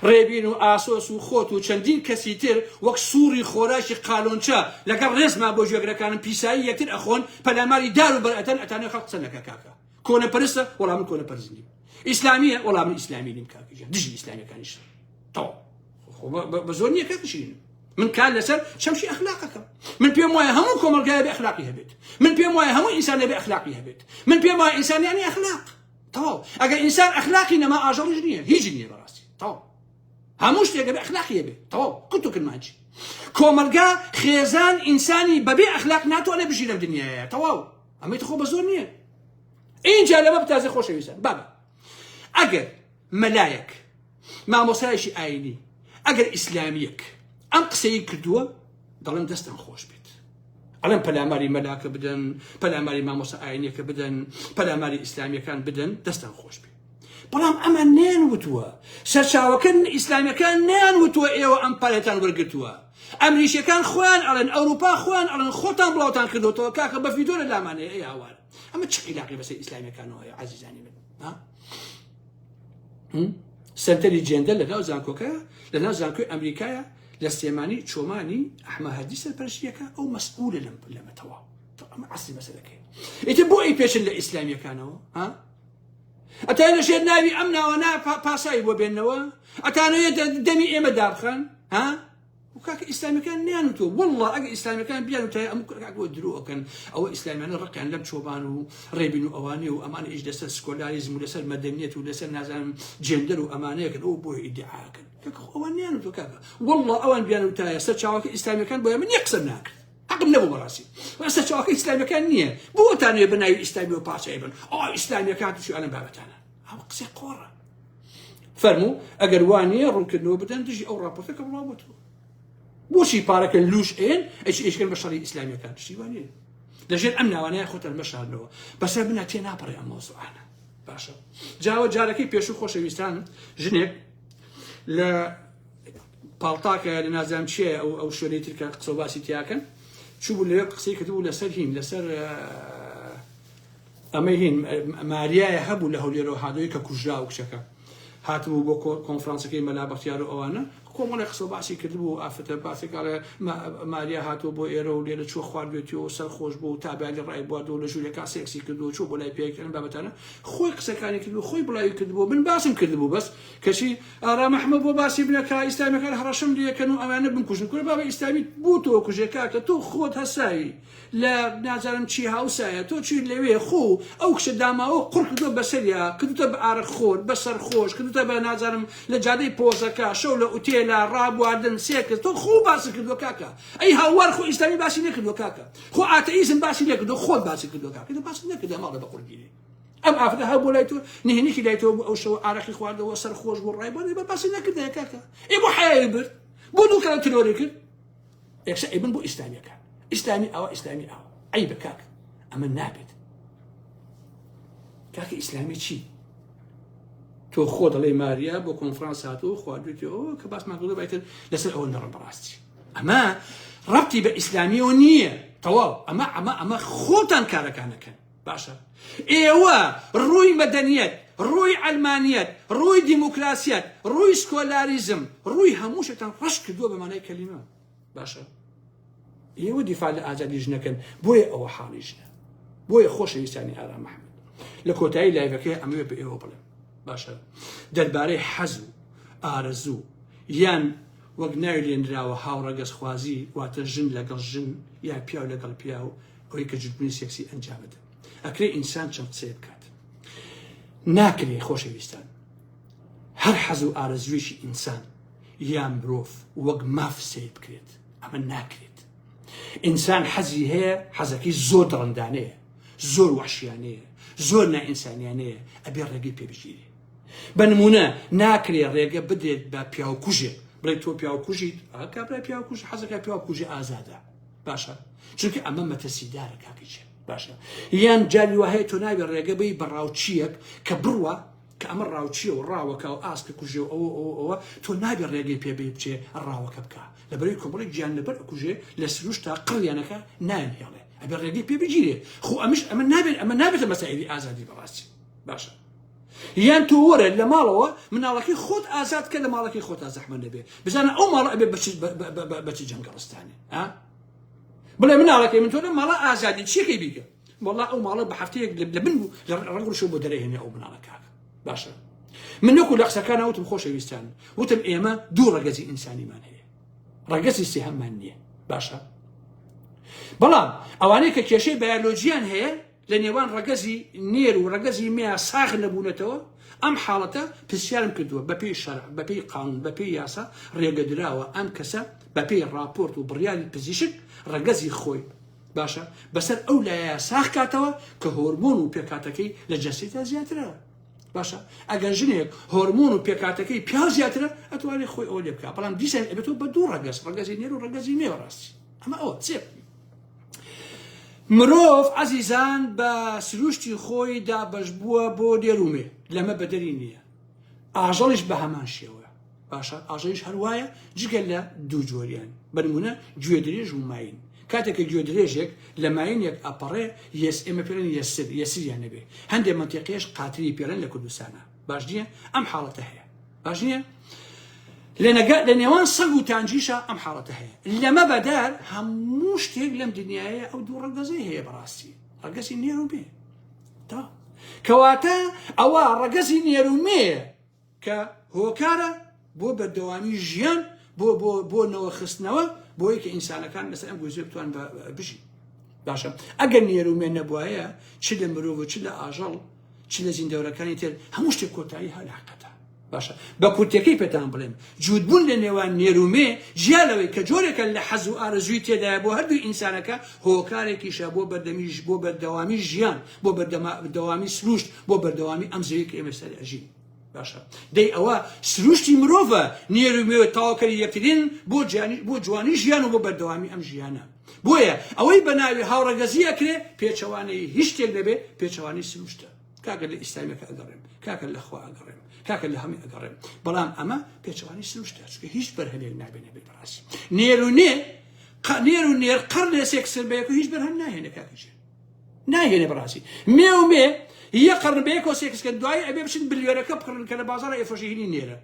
ڕێبین و ئاسۆس و خۆت و چەندین کەسی تر وەک سوڕی خۆراکی قالۆنچە لەگەڵ ڕێزما بۆ گوێگرەکانم پیسایی یەکتر ئەخۆن پەلاماری دار و بەر ئەدەن ئەتانەوێ خەڵک قسە نەکا کاکە کۆنەپەرستە وەڵا من کۆنەپەرست نیم ئیسلامیە وەڵا من ئیسلامی نیم کاکە گیان دژی ئیسلامیەکانیشم تەواو خۆ بە زۆر نییە کاکە شیرینم من کار لەسەر چەمکی ئەخلاقەکەم من پێم وایە هەموو کۆمەڵگایە بێ ئەخلاقی هەبێت من پێم وایە هەموو ئینسان بێ ئەخلاقی هەبێت من پێم وایە ئینسان یعنی ئەخلاق تەواو ئەگەر ئینسان ئەخلاقی نەما ئاژەڵیش نییە هیچ نییە بەڕاستی تەواو هەموو شتێک بێ ئەخلاقی هەبێت تەواو کورت و کرمانجی کۆمەڵگا خێزان ئینسانی بەبێ ئەخلاق ناتوانێت بژی لەم دنیاە تەواو ئەمەی خۆ بە زۆر نییە اینجا لەمە بتازێ خۆشەویستان بابە ئەگەر مەلایەک مامۆسایەکی ئاینی ئەگەر ئیسلامیەک ئەم قسەی کردووە دەڵێم دەستان خۆش بێت ئەڵێم پەلاماری مەلاکە بدەن پەلاماری مامۆسا ئاینیەکە بدەن پەلاماری ئیسلامیەکان بدەن دەستان خۆش بێت بەڵام ئەمە نیان وتووە سەرچاوەکە ئیسلامیەکان نیان وتووە ئێوە ئەم پارێتان وەرگتووە ئەمریکیەکان خۆیان ئەڵێن ئەوروپا خۆیان ئەڵێن خۆتان بڵاوتان کردوتەوە کاکە بە ڤیدۆ لە لامانەیە ئەی هاوار ئەمە چ عیلاقی بەسەر ئیسلامیەکانەوە هەیە عەزیزانی من ها سەنتەری جێندەر لە ناو زانکۆکە لە ناو زانکۆی ئەمریکایە لە سلێمانی چۆمانی ئەحمە هەردی سەرپەرشتیەکە ئەو مەسئولە لەم لەمە تەواو ئەمە ئەسلی مەسەلەکەی ئیتر بۆ ئەی پێچن لە ئیسلامیەکانەوە ها ئەتای لە ژێر ناوی ئەم ناوەنا پاسایی بۆ بێنەوە ئەتانەوێت دەمی ئێمە دابخەن ها و کاکە ئیسلامیەکان نیان وتوە واللە ئەگەر ئیسلامیەکان بیان وتایە ئەم کاکە بۆ درۆ ئەکەن ئەوە ئیسلامیانە ڕقیان لەم چۆبان و ڕێبین و ئەوانەیە و ئەمانە ئیش لەسەر سکۆلاریزم و لەسەر مەدەنیەت و لەسەر نازانم جێندەر و ئەمانەیەکن ئەو بۆیە ئیدعاکەن کاکە خۆ ئەوان نیان وتوە کاکە واللە ئەوان بیان وتایە سەرچاوەکە ئیسلامیەکان بۆیە من یەک قسەم ناکرد حەقم نەبوو بەڕاستی سەرچاوەکە ئیسلامیەکان نییە بۆتانەیە بە ناوی ئیسلامی و پاسای بن ئا ئیسلامیەکان تووشی ئەلەم بابەتانە ئەو قسەی قۆڕە فەرموو ئەگەر وا نییە ڕوونکردنەوە بدەن دژی ئەو ڕاپۆرتە کە بڵاو بۆتەوە بۆچی پارەکە لوش ئێن ئەچ ئیشکەن بە شەڕی ئیسلامیەکان شتی وا نییە لەژێر ئەم ناوانەیە خۆتان مەشارنەوە بەسەر بنا تێ ناپەڕێ ئەم مەوزوعانە باشە جاوە جارەکەی پێشوو خۆشەویستان ژنێک لە پاڵتاکە لە نازانم چییە ئەو ئەو شوێنەی ترکە قسە و باسی تیاکەن چوو بوو لەوێ قسەی کردبوو لەسەر هین لەسەر ئەمەی هین ماریایە هەبوو لە هەولێرەوە هادۆی کە کوژرا و کچەکە هاتبوو بۆ کۆنفرانسەکەی مەلا بەختیار و ئەوانە کۆمەڵی قسە باسی کردبوو ئافرەتە باسێک ئەڵێ ماریا هاتووە بۆ ئێرە و لێرە چوە خواردوێتی و سەر خۆش بوو تابعی ڕای بواردەوە لە ژوورەکە سێکسی کردووە چوە بۆ لای پێکردن بابەتانە خۆی قسەکانی کردو خۆی بڵاوی کردبوو من باسم کردبوو بەس کەچی ئارام ئەحمەد بۆ باسی بنەکا ئیسلامیەکان هەڕەشەم لێکەن و ئەمانە بمکوژن کورە بابە ئیسلامی بۆ تۆ کوژێ کاکە تۆ خۆت هەساوی لە نازانم چی هاوسایە تۆ چی لەوێ خۆ ئەو کچە داماوە قڕ کردووە بەسەریا کردوتە بە ئارەق خۆر بەسەر خۆش کردوتە بە نازانم لە جادەی پۆزەکە شەو لە ئوتێلە ڕابواردن سێکس تۆ خۆ باسی کردووە کاکە ئەی هاوار خۆ ئیسلامی باسی نەکردووە کاکە خۆ ئاتەئیزم باسی نەکردووە خۆت باسی کردووە کاکە تۆ باسی نەکردووە ماڵە بە قورگیری ئەم ئافرەتە هەر بۆ لای تۆ نهێنیکی لای تۆ بوو ئەو شەوە ئارەقی خواردەوە سەر خۆش بوو ڕای بۆ بە باسی نەکردایە کاکە ئێ بۆ حەیای برد بۆ دوو کەڵە ترۆری کرد یەکسەر ئەیبن بۆ ئیسلامیەکان ئیسلامی ئاوا ئیسلامی ئاوا عیبە کاک ئەمە نابێت کاکە ئیسلامی چی تۆ خۆ دەڵێ ماریا بۆ کۆنفرانس هاتووە خواردوێتی ئەوە کە باسمان کردو بایتر لەسەر ئەوە نەڕم بەڕاستی ئەمە ڕەبتی بە ئیسلامیەوە نییە تەواو ئەمە ئەمە ئەمە خۆتان کارەکانەکەن. باشە ئێوە ڕووی مەدەنیەت، ڕووی عەلمانیەت، ڕووی دیموکراسیەت، ڕووی سکۆلاریزم، ڕووی هەموو شتتان ڕەش کردووە بە مانای کەلیمە. باشە ئێوە دیفاع لە ئازادی ژنەکەن بۆیە ئەوە حاڵی ژنە. بۆیە خۆشەویستانی ئارام محەممەد لە کۆتایی لایڤەکەی ئەمەوێ بە ئێوە بڵێم باشە دەربارەی حەز و ئارەزوو یان وەک ناوی لێنراوە هاوڕەگەزخوازی واتە ژن لەگەڵ ژن یا پیاو لەگەڵ پیاو ئەوەی کە جوتبوونی سێکسی ئەنجامەدەن ئەکرێ ئینسان چەند قسەیە بکات ناکرێ خۆشەویستان هەر حەز و ئارەزوویەکی ئینسان یا مرۆڤ وەک ماف سەیر بکرێت ئەمە ناکرێت ئینسان حەزی هەیە حەزەکەی زۆر دڕندانەیە زۆر وحشیانەیە زۆر نائینسانیانەیە ئەبێ ڕێگەی پێ بگیرێ بە نمونە ناکرێ ڕێگە بدرێت بە پیاوکوژێک بڵێ تۆ پیاوکوژیت کابرای پیاوکوژ حەزەکە پیاوکوژی ئازادە باشە چونکە ئەمە مەترسیدارە کاکە گیان باشە یان جاری وا هەیە تۆ ناوی ڕێگە بی بە ڕاوچیەک کە بڕوا کە ئەمە ڕاوچیە و ڕاوەکە و ئاسکە کوژێ و ئەوە ئەوە ئەوە تۆ نابێ ڕێگەی پێ بی بچێ ڕاوەکە بکە لەبەرەی کۆمەڵی گیان لەبەر ئەکوژێ لە سروشتا قڕیانەکە نایان هێڵێ ئەبێ ڕێگەی پێ بگیرێ خۆ ئەمش ئەمە نابێت ئەمە نابێتە مەسائلی ئازادی بەڕاستی باشە یان تۆ وەرە لە ماڵەوە مناڵەکەی خۆت ئازاد کە لە ماڵەکەی خۆتا زەحمە نەبێ بزانە ئەو ماڵە ئەبێ بە چ جەنگەڵستانێ ها بڵێ مناڵەکەی من تۆ لە ماڵە ئازادی چیەکەی بیکە وەڵا ئەو ماڵە بە هەفتەیەک لە بن بوو لە ڕەنگ ڕشۆ بۆ دەرەهێنێ ئەو مناڵە کاکە باشە من وەکو لە قسەکانە وتم خۆشەویستان وتم ئێمە دوو ڕەگەزی ئینسانیمان هەیە ڕەگەزی سێهەممان نییە باشە بەڵام ئەوانەی کە کێشەی بایۆلۆجیان هەیە لە نێوان ڕەگەزی نێر و ڕەگەزی مێ ساغ نەبوونەتەوە، ئەم حاڵەتە پرسیارم کردووە بەپێی شەرع، بەپێی قانون، بەپێی یاسا ڕێگەدراوە ئەم کەسە بەپێی ڕاپۆرت و بڕیاری پزیشک ڕەگەزی خۆی باشە بەسەر ئەو لایەیا ساغ کاتەوە کە هۆرمۆن و پێکهاتەکەی لە جەستەیدا زیاترە. باشە ئەگەر ژنێک هۆرمۆن و پێکهاتەکەی پیاو زیاترە ئەتوانێت خۆی ئەوە لێ بکا بەڵام دیسان ئەبێتەوە بە دوو ڕەگەز ڕەگەزی نێر و ڕەگەزی مێ بەڕاستی ئەمە ئەوە چێ مرۆڤ ئەزیزان بە سروشتی خۆی دابەشبووە بۆ نێر و مێ لەمە بەدەری نییە ئاژەڵیش بە هەمان شێوە باشە ئاژەڵیش هەروایە جگە لە دوو جۆریان بەنمونە گوێدرێژ و ماین کاتێک کە گوێدرێژێک لە ماینێک ئەپەڕێ یەس ئێمە پێڵێن یەسر یەسریان نەبێ هەندێک مەنتیقێش قاتری پێڵێن لە کوردستانە باش نییە ئەم حاڵەتە هەیە باش نییە لە نێوان سەگ و تانجیشە ئەم حاڵەتە هەیە لەمە بەدار هەموو شتێک لەم دنیاە ئەو دوو ڕەگەزەی هەیە بەڕاستی ڕەگەزی نێر و مێ تا کەواتە ئەوە ڕەگەزی نێر و مێ کە هۆکارە بۆ بەردەوامی ژیان بۆ بۆ بۆ نەوە خستنەوە بۆی کە ئینسانەکان لەسەر ئەم گۆی زەوی بتوان بژین باشە ئەگەر نێر و مێ نەبوایە چ لە مرۆڤ و چ لە ئاژەڵ چ لە زیندەوەرەکانی تر هەموو شتێک کۆتایی ها لە حەقەتە باشە بە کورتەکەی پێتان بڵێم جووتبوون لە نێوان نێر و مێ جیا لەوەی کە جۆرێکە لە حەز و ئارەزووی تێدایە بۆ هەردوو ئینسانەکە هۆکارێکیشە بۆ بەردەمیش بۆ بەردەوامی ژیان بۆ بەردەوامی سروشت بۆ بەردەوامی ئەم زەوی کە ئێمە سەر ئەژین باشە دەی ئەوە سروشتی مرۆڤە نێر و مێ تەواوکەری یەکترین بۆ جانی بۆ جوانی ژیان و بۆ بەردەوامی ئەم ژیانە بۆیە ئەوەی بە ناوی هاوڕەگەزی ئەکرێ پێچەوانەی هیچ شتێک نەبێ پێچەوانەی سروشتە کاکە لە ئیسلامیەکە ئەگەڕێم کاکە لە خوا ئەگەڕێم کاکە لە هەمووی ئەگەڕێم بەڵام ئەمە پێچەوانەی سروشتە چونکە هیچ بەرهەمێک نابێ نەبێت بەڕاستی نێر و نێ نێر و نێر قەر لێ سێکسر بە یەک هیچ بەرهەم ناهێنێ کاکە گیان ناهێنێ بەڕاستی مێ و مێ یە قەرن بە یەکەوە سێکس کەن دوایی ئەبێ بچن بلیۆنەکە بکڕن کە لە بازاڕ ئێفۆشی هینی نێرە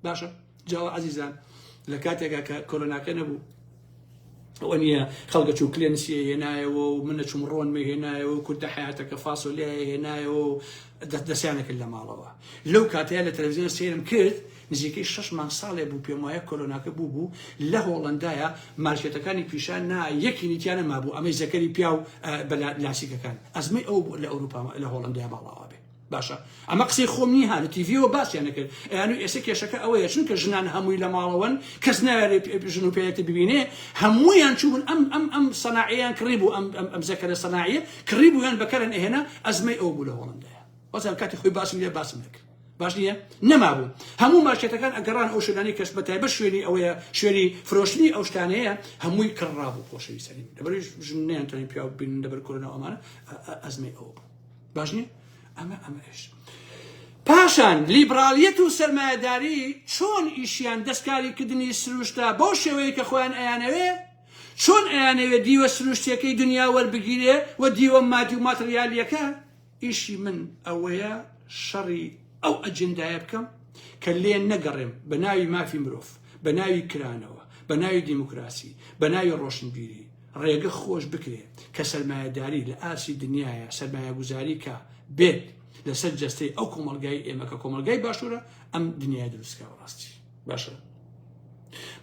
باشە جاوە عەزیزان لە کاتێکا کە کۆرۆناکە نەبوو ئەوە نییە خەڵکە چوو کلێنسیە هێنایەوە و من نەچوم ڕۆن مە هێنایەوە و کوردە حیاتەکە فاسۆلیای هێنایەوە و دەستیانە کرد لە ماڵەوە لەو کاتەیە لە تەلەڤزیۆن سەیرم کرد نزیکەی شەش مانگ ساڵێ بوو پێم وایە کۆرۆناکە بوو بوو لە هۆڵەندایە مارکێتەکانی پیشان نا یەکی نیتیانە مابوو ئەمەی زەکەری پیاو بە لاسیکەکان ئەزمەی ئەو لە ئەوروپا لە هۆڵەندای باڵاوا بێ باشە ئەمە قسەی خۆم نییە ها لە تیڤیەوە باسیان نەکرد ئەیان و ئێستا کێشەکە ئەوەیە چونکە ژنان هەمووی لە ماڵەوەن کەس ناوێرێ ژن و پیاوێک ببینێ هەموویان چوون ئەم ئەم ئەم سەناعیان کڕی بوو ئەم ئەم ئەم زەکەرە سەناعیە کڕی بوویان بەکەرن ئەهێنا ئەزمەی ئەو بوو لە هۆڵەندایە وەزان کاتی خۆی باسم لێ باسم نەکرد باش نییە نەمابوو هەموو مارکێتەکان ئەگەڕان ئەو شوێنانەی کەش بە تایبەت شوێنی ئەوەیە شوێنی فرۆشتنی ئەو شتانەیە هەمووی کڕرابوو خۆشەویستانی من لەبەر ژن نەیانتوانی پیاو ببینن لەبەر کۆرۆنا ئەمانە ئەزمەی ئەوە بوو باش نییە ئەمە ئەمە ئێش پاشان لیبرالیەت و سەرمایەداری چۆن ئیشیان دەستکاریکردنی سروشتە بەو شێوەیە کە خۆیان ئەیانەوێ. چۆن ئەیانەوێ دیوە سروشتیەکەی دنیا وەربگیرێ و دیوە مادی و ماتریالیەکە؟ ئیشی من ئەوەیە شەڕی ئەو ئەجندایە بکەم کە لێ نەگەڕێم بە ناوی مافی مرۆڤ، بە ناوی کرانەوە، بە ناوی دیموکراسی، بە ناوی ڕۆشنبیری، ڕێگە خۆش بکرێ کە سەرمایەداری لە ئاستی دنیایا سەرمایەگوزاری کا بێت لەسەر جەستەی ئەو کۆمەڵگای ئێمە کە کۆمەڵگای باشوورە ئەم دنیای دروست کا بەڕاستی باشە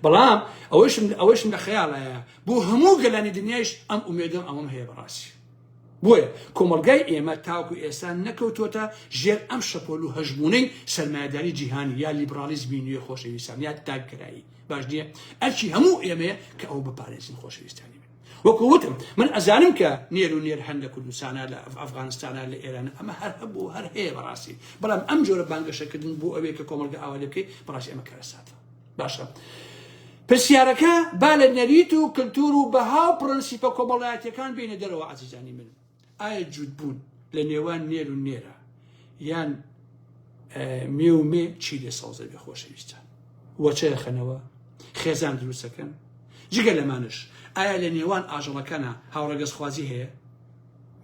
بەڵام ئەوەشم ئەوەشم لە خەیاڵایە بۆ هەموو گەلانی دنیایش ئەم ئومێدەم ئەوەم هەیە بەڕاستی بۆیە کۆمەڵگای ئێمە تاوەکو ئێستا نەکەوتووەتە ژێر ئەم شەپۆل و هەژموونەی سەرمایەداری جیهانی یا لیبراڵیزمی نوێ خۆشەویستان یا تاکگەرایی باش نییە ئەرکی هەموو ئێمەیە کە ئەوە بپارێزین خۆشەویستانی من وەکو وتم من ئەزانم کە نێر و نێر هەن لە کوردستانە لە ئەفغانستانە لە ئێران ئەمە هەر هەبوو هەر هەیە بەڕاستی بەڵام ئەم جۆرە بانگەشەکردن بۆ ئەوەیە کە کۆمەڵگە ئاوا لێ بکەی بەڕاستی ئەمە کارەساتە باشە پرسیارەکە با لە نەریت و کلتور و بەها و پرەنسیپە کۆمەڵایەتیەکان بێنە دەرەوە عەزیزانی من ئایا جووتبوون لە نێوان نێر و نێرە یان مێ و مێ چی لێ سەوزە بێ خۆشەویستان وەچە خەنەوە خێزان دروستەکەن جگە لەمانش ئایا لە نێوان ئاژەڵەکانە هاوڕەگەزخوازی هەیە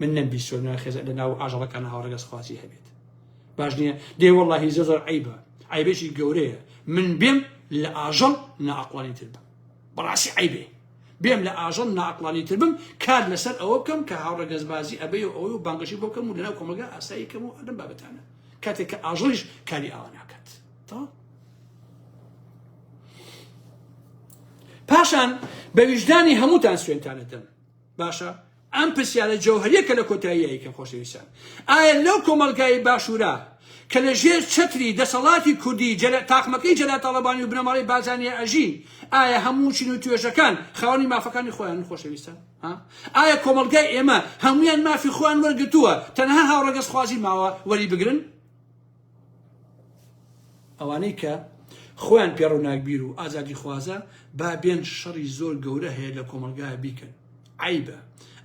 من نەمبیستوە خێزان لە ناو ئاژەڵەکانە هاوڕەگەزخوازی هەبێت باش نییە دێ وەڵاهی زۆر زۆر عەیبە عەیبێکی گەورەیە من بێم لە ئاژەڵ نائەقڵانی تر بم بەڕاستی عەیبێ بێم لە ئاژەڵ نائەقڵانی تر بم کار لەسەر ئەوە بکەم کە هاوڕەگەزبازی ئەبەی و ئەوەی و بانگەشەی بۆ بکەم و لەناو کۆمەڵگا ئاسایی کەم و لەم بابەتانە کاتێک کە ئاژەڵیش کاری ئاوا ناکات تەواو پاشان بە ویژدانی هەمووتان سوێنتانە دەم باشە ئەم پرسیارە جەوهەریە کە لە کۆتاییا یکەم خۆشەویستان ئایا لەو کۆمەڵگای باشوورە کە لە ژێر چەتری دەسەڵاتی کوردی جەلا تاقمەکەی جەلال تاڵەبانی و بنەماڵەی بارزانیە ئەژین ئایا هەموو چین و توێژەکان خاوەنی مافەکانی خۆیانن خۆشەویستان ها ئایا کۆمەڵگای ئێمە هەمویان مافی خۆیان وەرگرتووە تەنها هاوڕەگەزخوازی ماوە وەری بگرن ئەوانەی کە خۆیان پێ ڕووناکبیر و ئازادیخوازە با بێن شەڕی زۆر گەورە هەیە لە کۆمەڵگا بیکەن عەیبە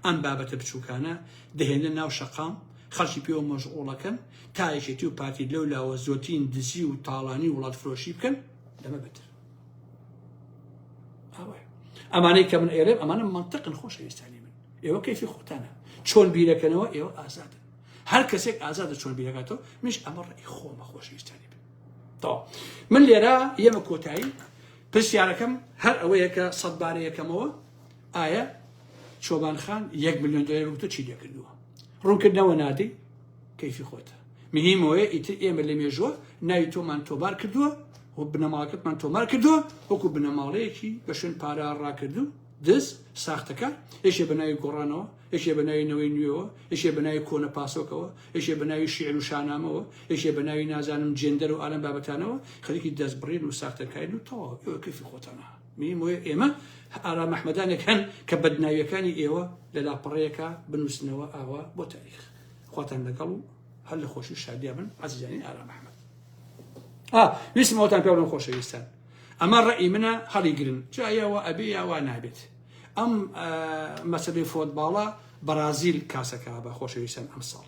ئەم بابەتە بچووکانە دەهێنە ناو شەقام خەڵکی پێوە مەشغوڵەکەن تا یەکێتی و پارتی لەو لاوە زۆرترین دزی و تاڵانی و وڵاتفرۆشی بکەن لەمە بەتر ئەمانەی کە من ئێرێم ئەمانە منطقن خۆشەویستانی من ئێوە کەیفی خۆتانە چۆن بیرەکەنەوە ئێوە ئازادن هەر کەسێک ئازادە چۆن بیرەکاتەوە منیش ئەمە ڕێی خۆمە خۆشەویستانی بن تەواو من لێرە یەمە کۆتایی پرسیارەکەم هەر ئەوەیە کە سەد بارە یەکەمەوە ئایا چۆبان خان 1 میلیۆن دلار وتۆ چی لێکردووە ڕوونکردنەوە نادەی کەیفی خۆتە مهمەوەیە ئیتر ئێمە لە مێژوە ناوی تۆمان تۆمار کردووە و بنەماڵەکەتمان تۆمار کردووە وەکو بنەماڵەیەکی بە شوێن پارە ڕاکردو دز ساختەکار یەکێ بە ناوی گۆڕانەوە یەکێ بە ناوی نەوەی نوێوە، یەکێ بە ناوی کۆنە پاسۆکەوە، یەکێ بە ناوی شیعر و شانامەوە، یەکێ بە ناوی نازانم جێندەر و ئالەم بابەتانەوە، خەریکی دەستبڕین و ساختەکارین و تەواو، ئێوە کەیفی خۆتانە. میم وەیە ئێمە ئارام ئەحمەدانێک هەن کە بەدناویەکانی ئێوە لە لاپەڕەیەکا بنووسنەوە ئاوا بۆ تاریخ. خواتان لەگەڵ و هەر لە خۆشی و شادیا بن عەزیزانی ئارام ئەحمەد. ئا ویستم ئەوەتان پێ بڵێم خۆشەویستان. ئەمە ڕەئی منە هەڵیگرن جا یا وا ئەبێ یا وا نابێت. ئەم مەسەلەی فۆتباڵە بەرازیل کاسەکە بە خۆشەویستان ئەمساڵ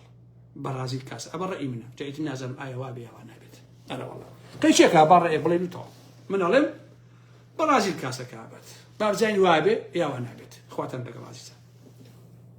بەرازیل کاسە ئەمە ڕەئی منە جا ئیتر نازانم ئایا وا بێ یا وا نابێت ئەرە وەڵا قەیچێکا با ڕەئێ بڵێن و تەواو من ئەڵێم بەرازیل کاسەکە بێت با بزانین وا بێ یا وا نابێت خواتان لەگەڵ ئازیزان.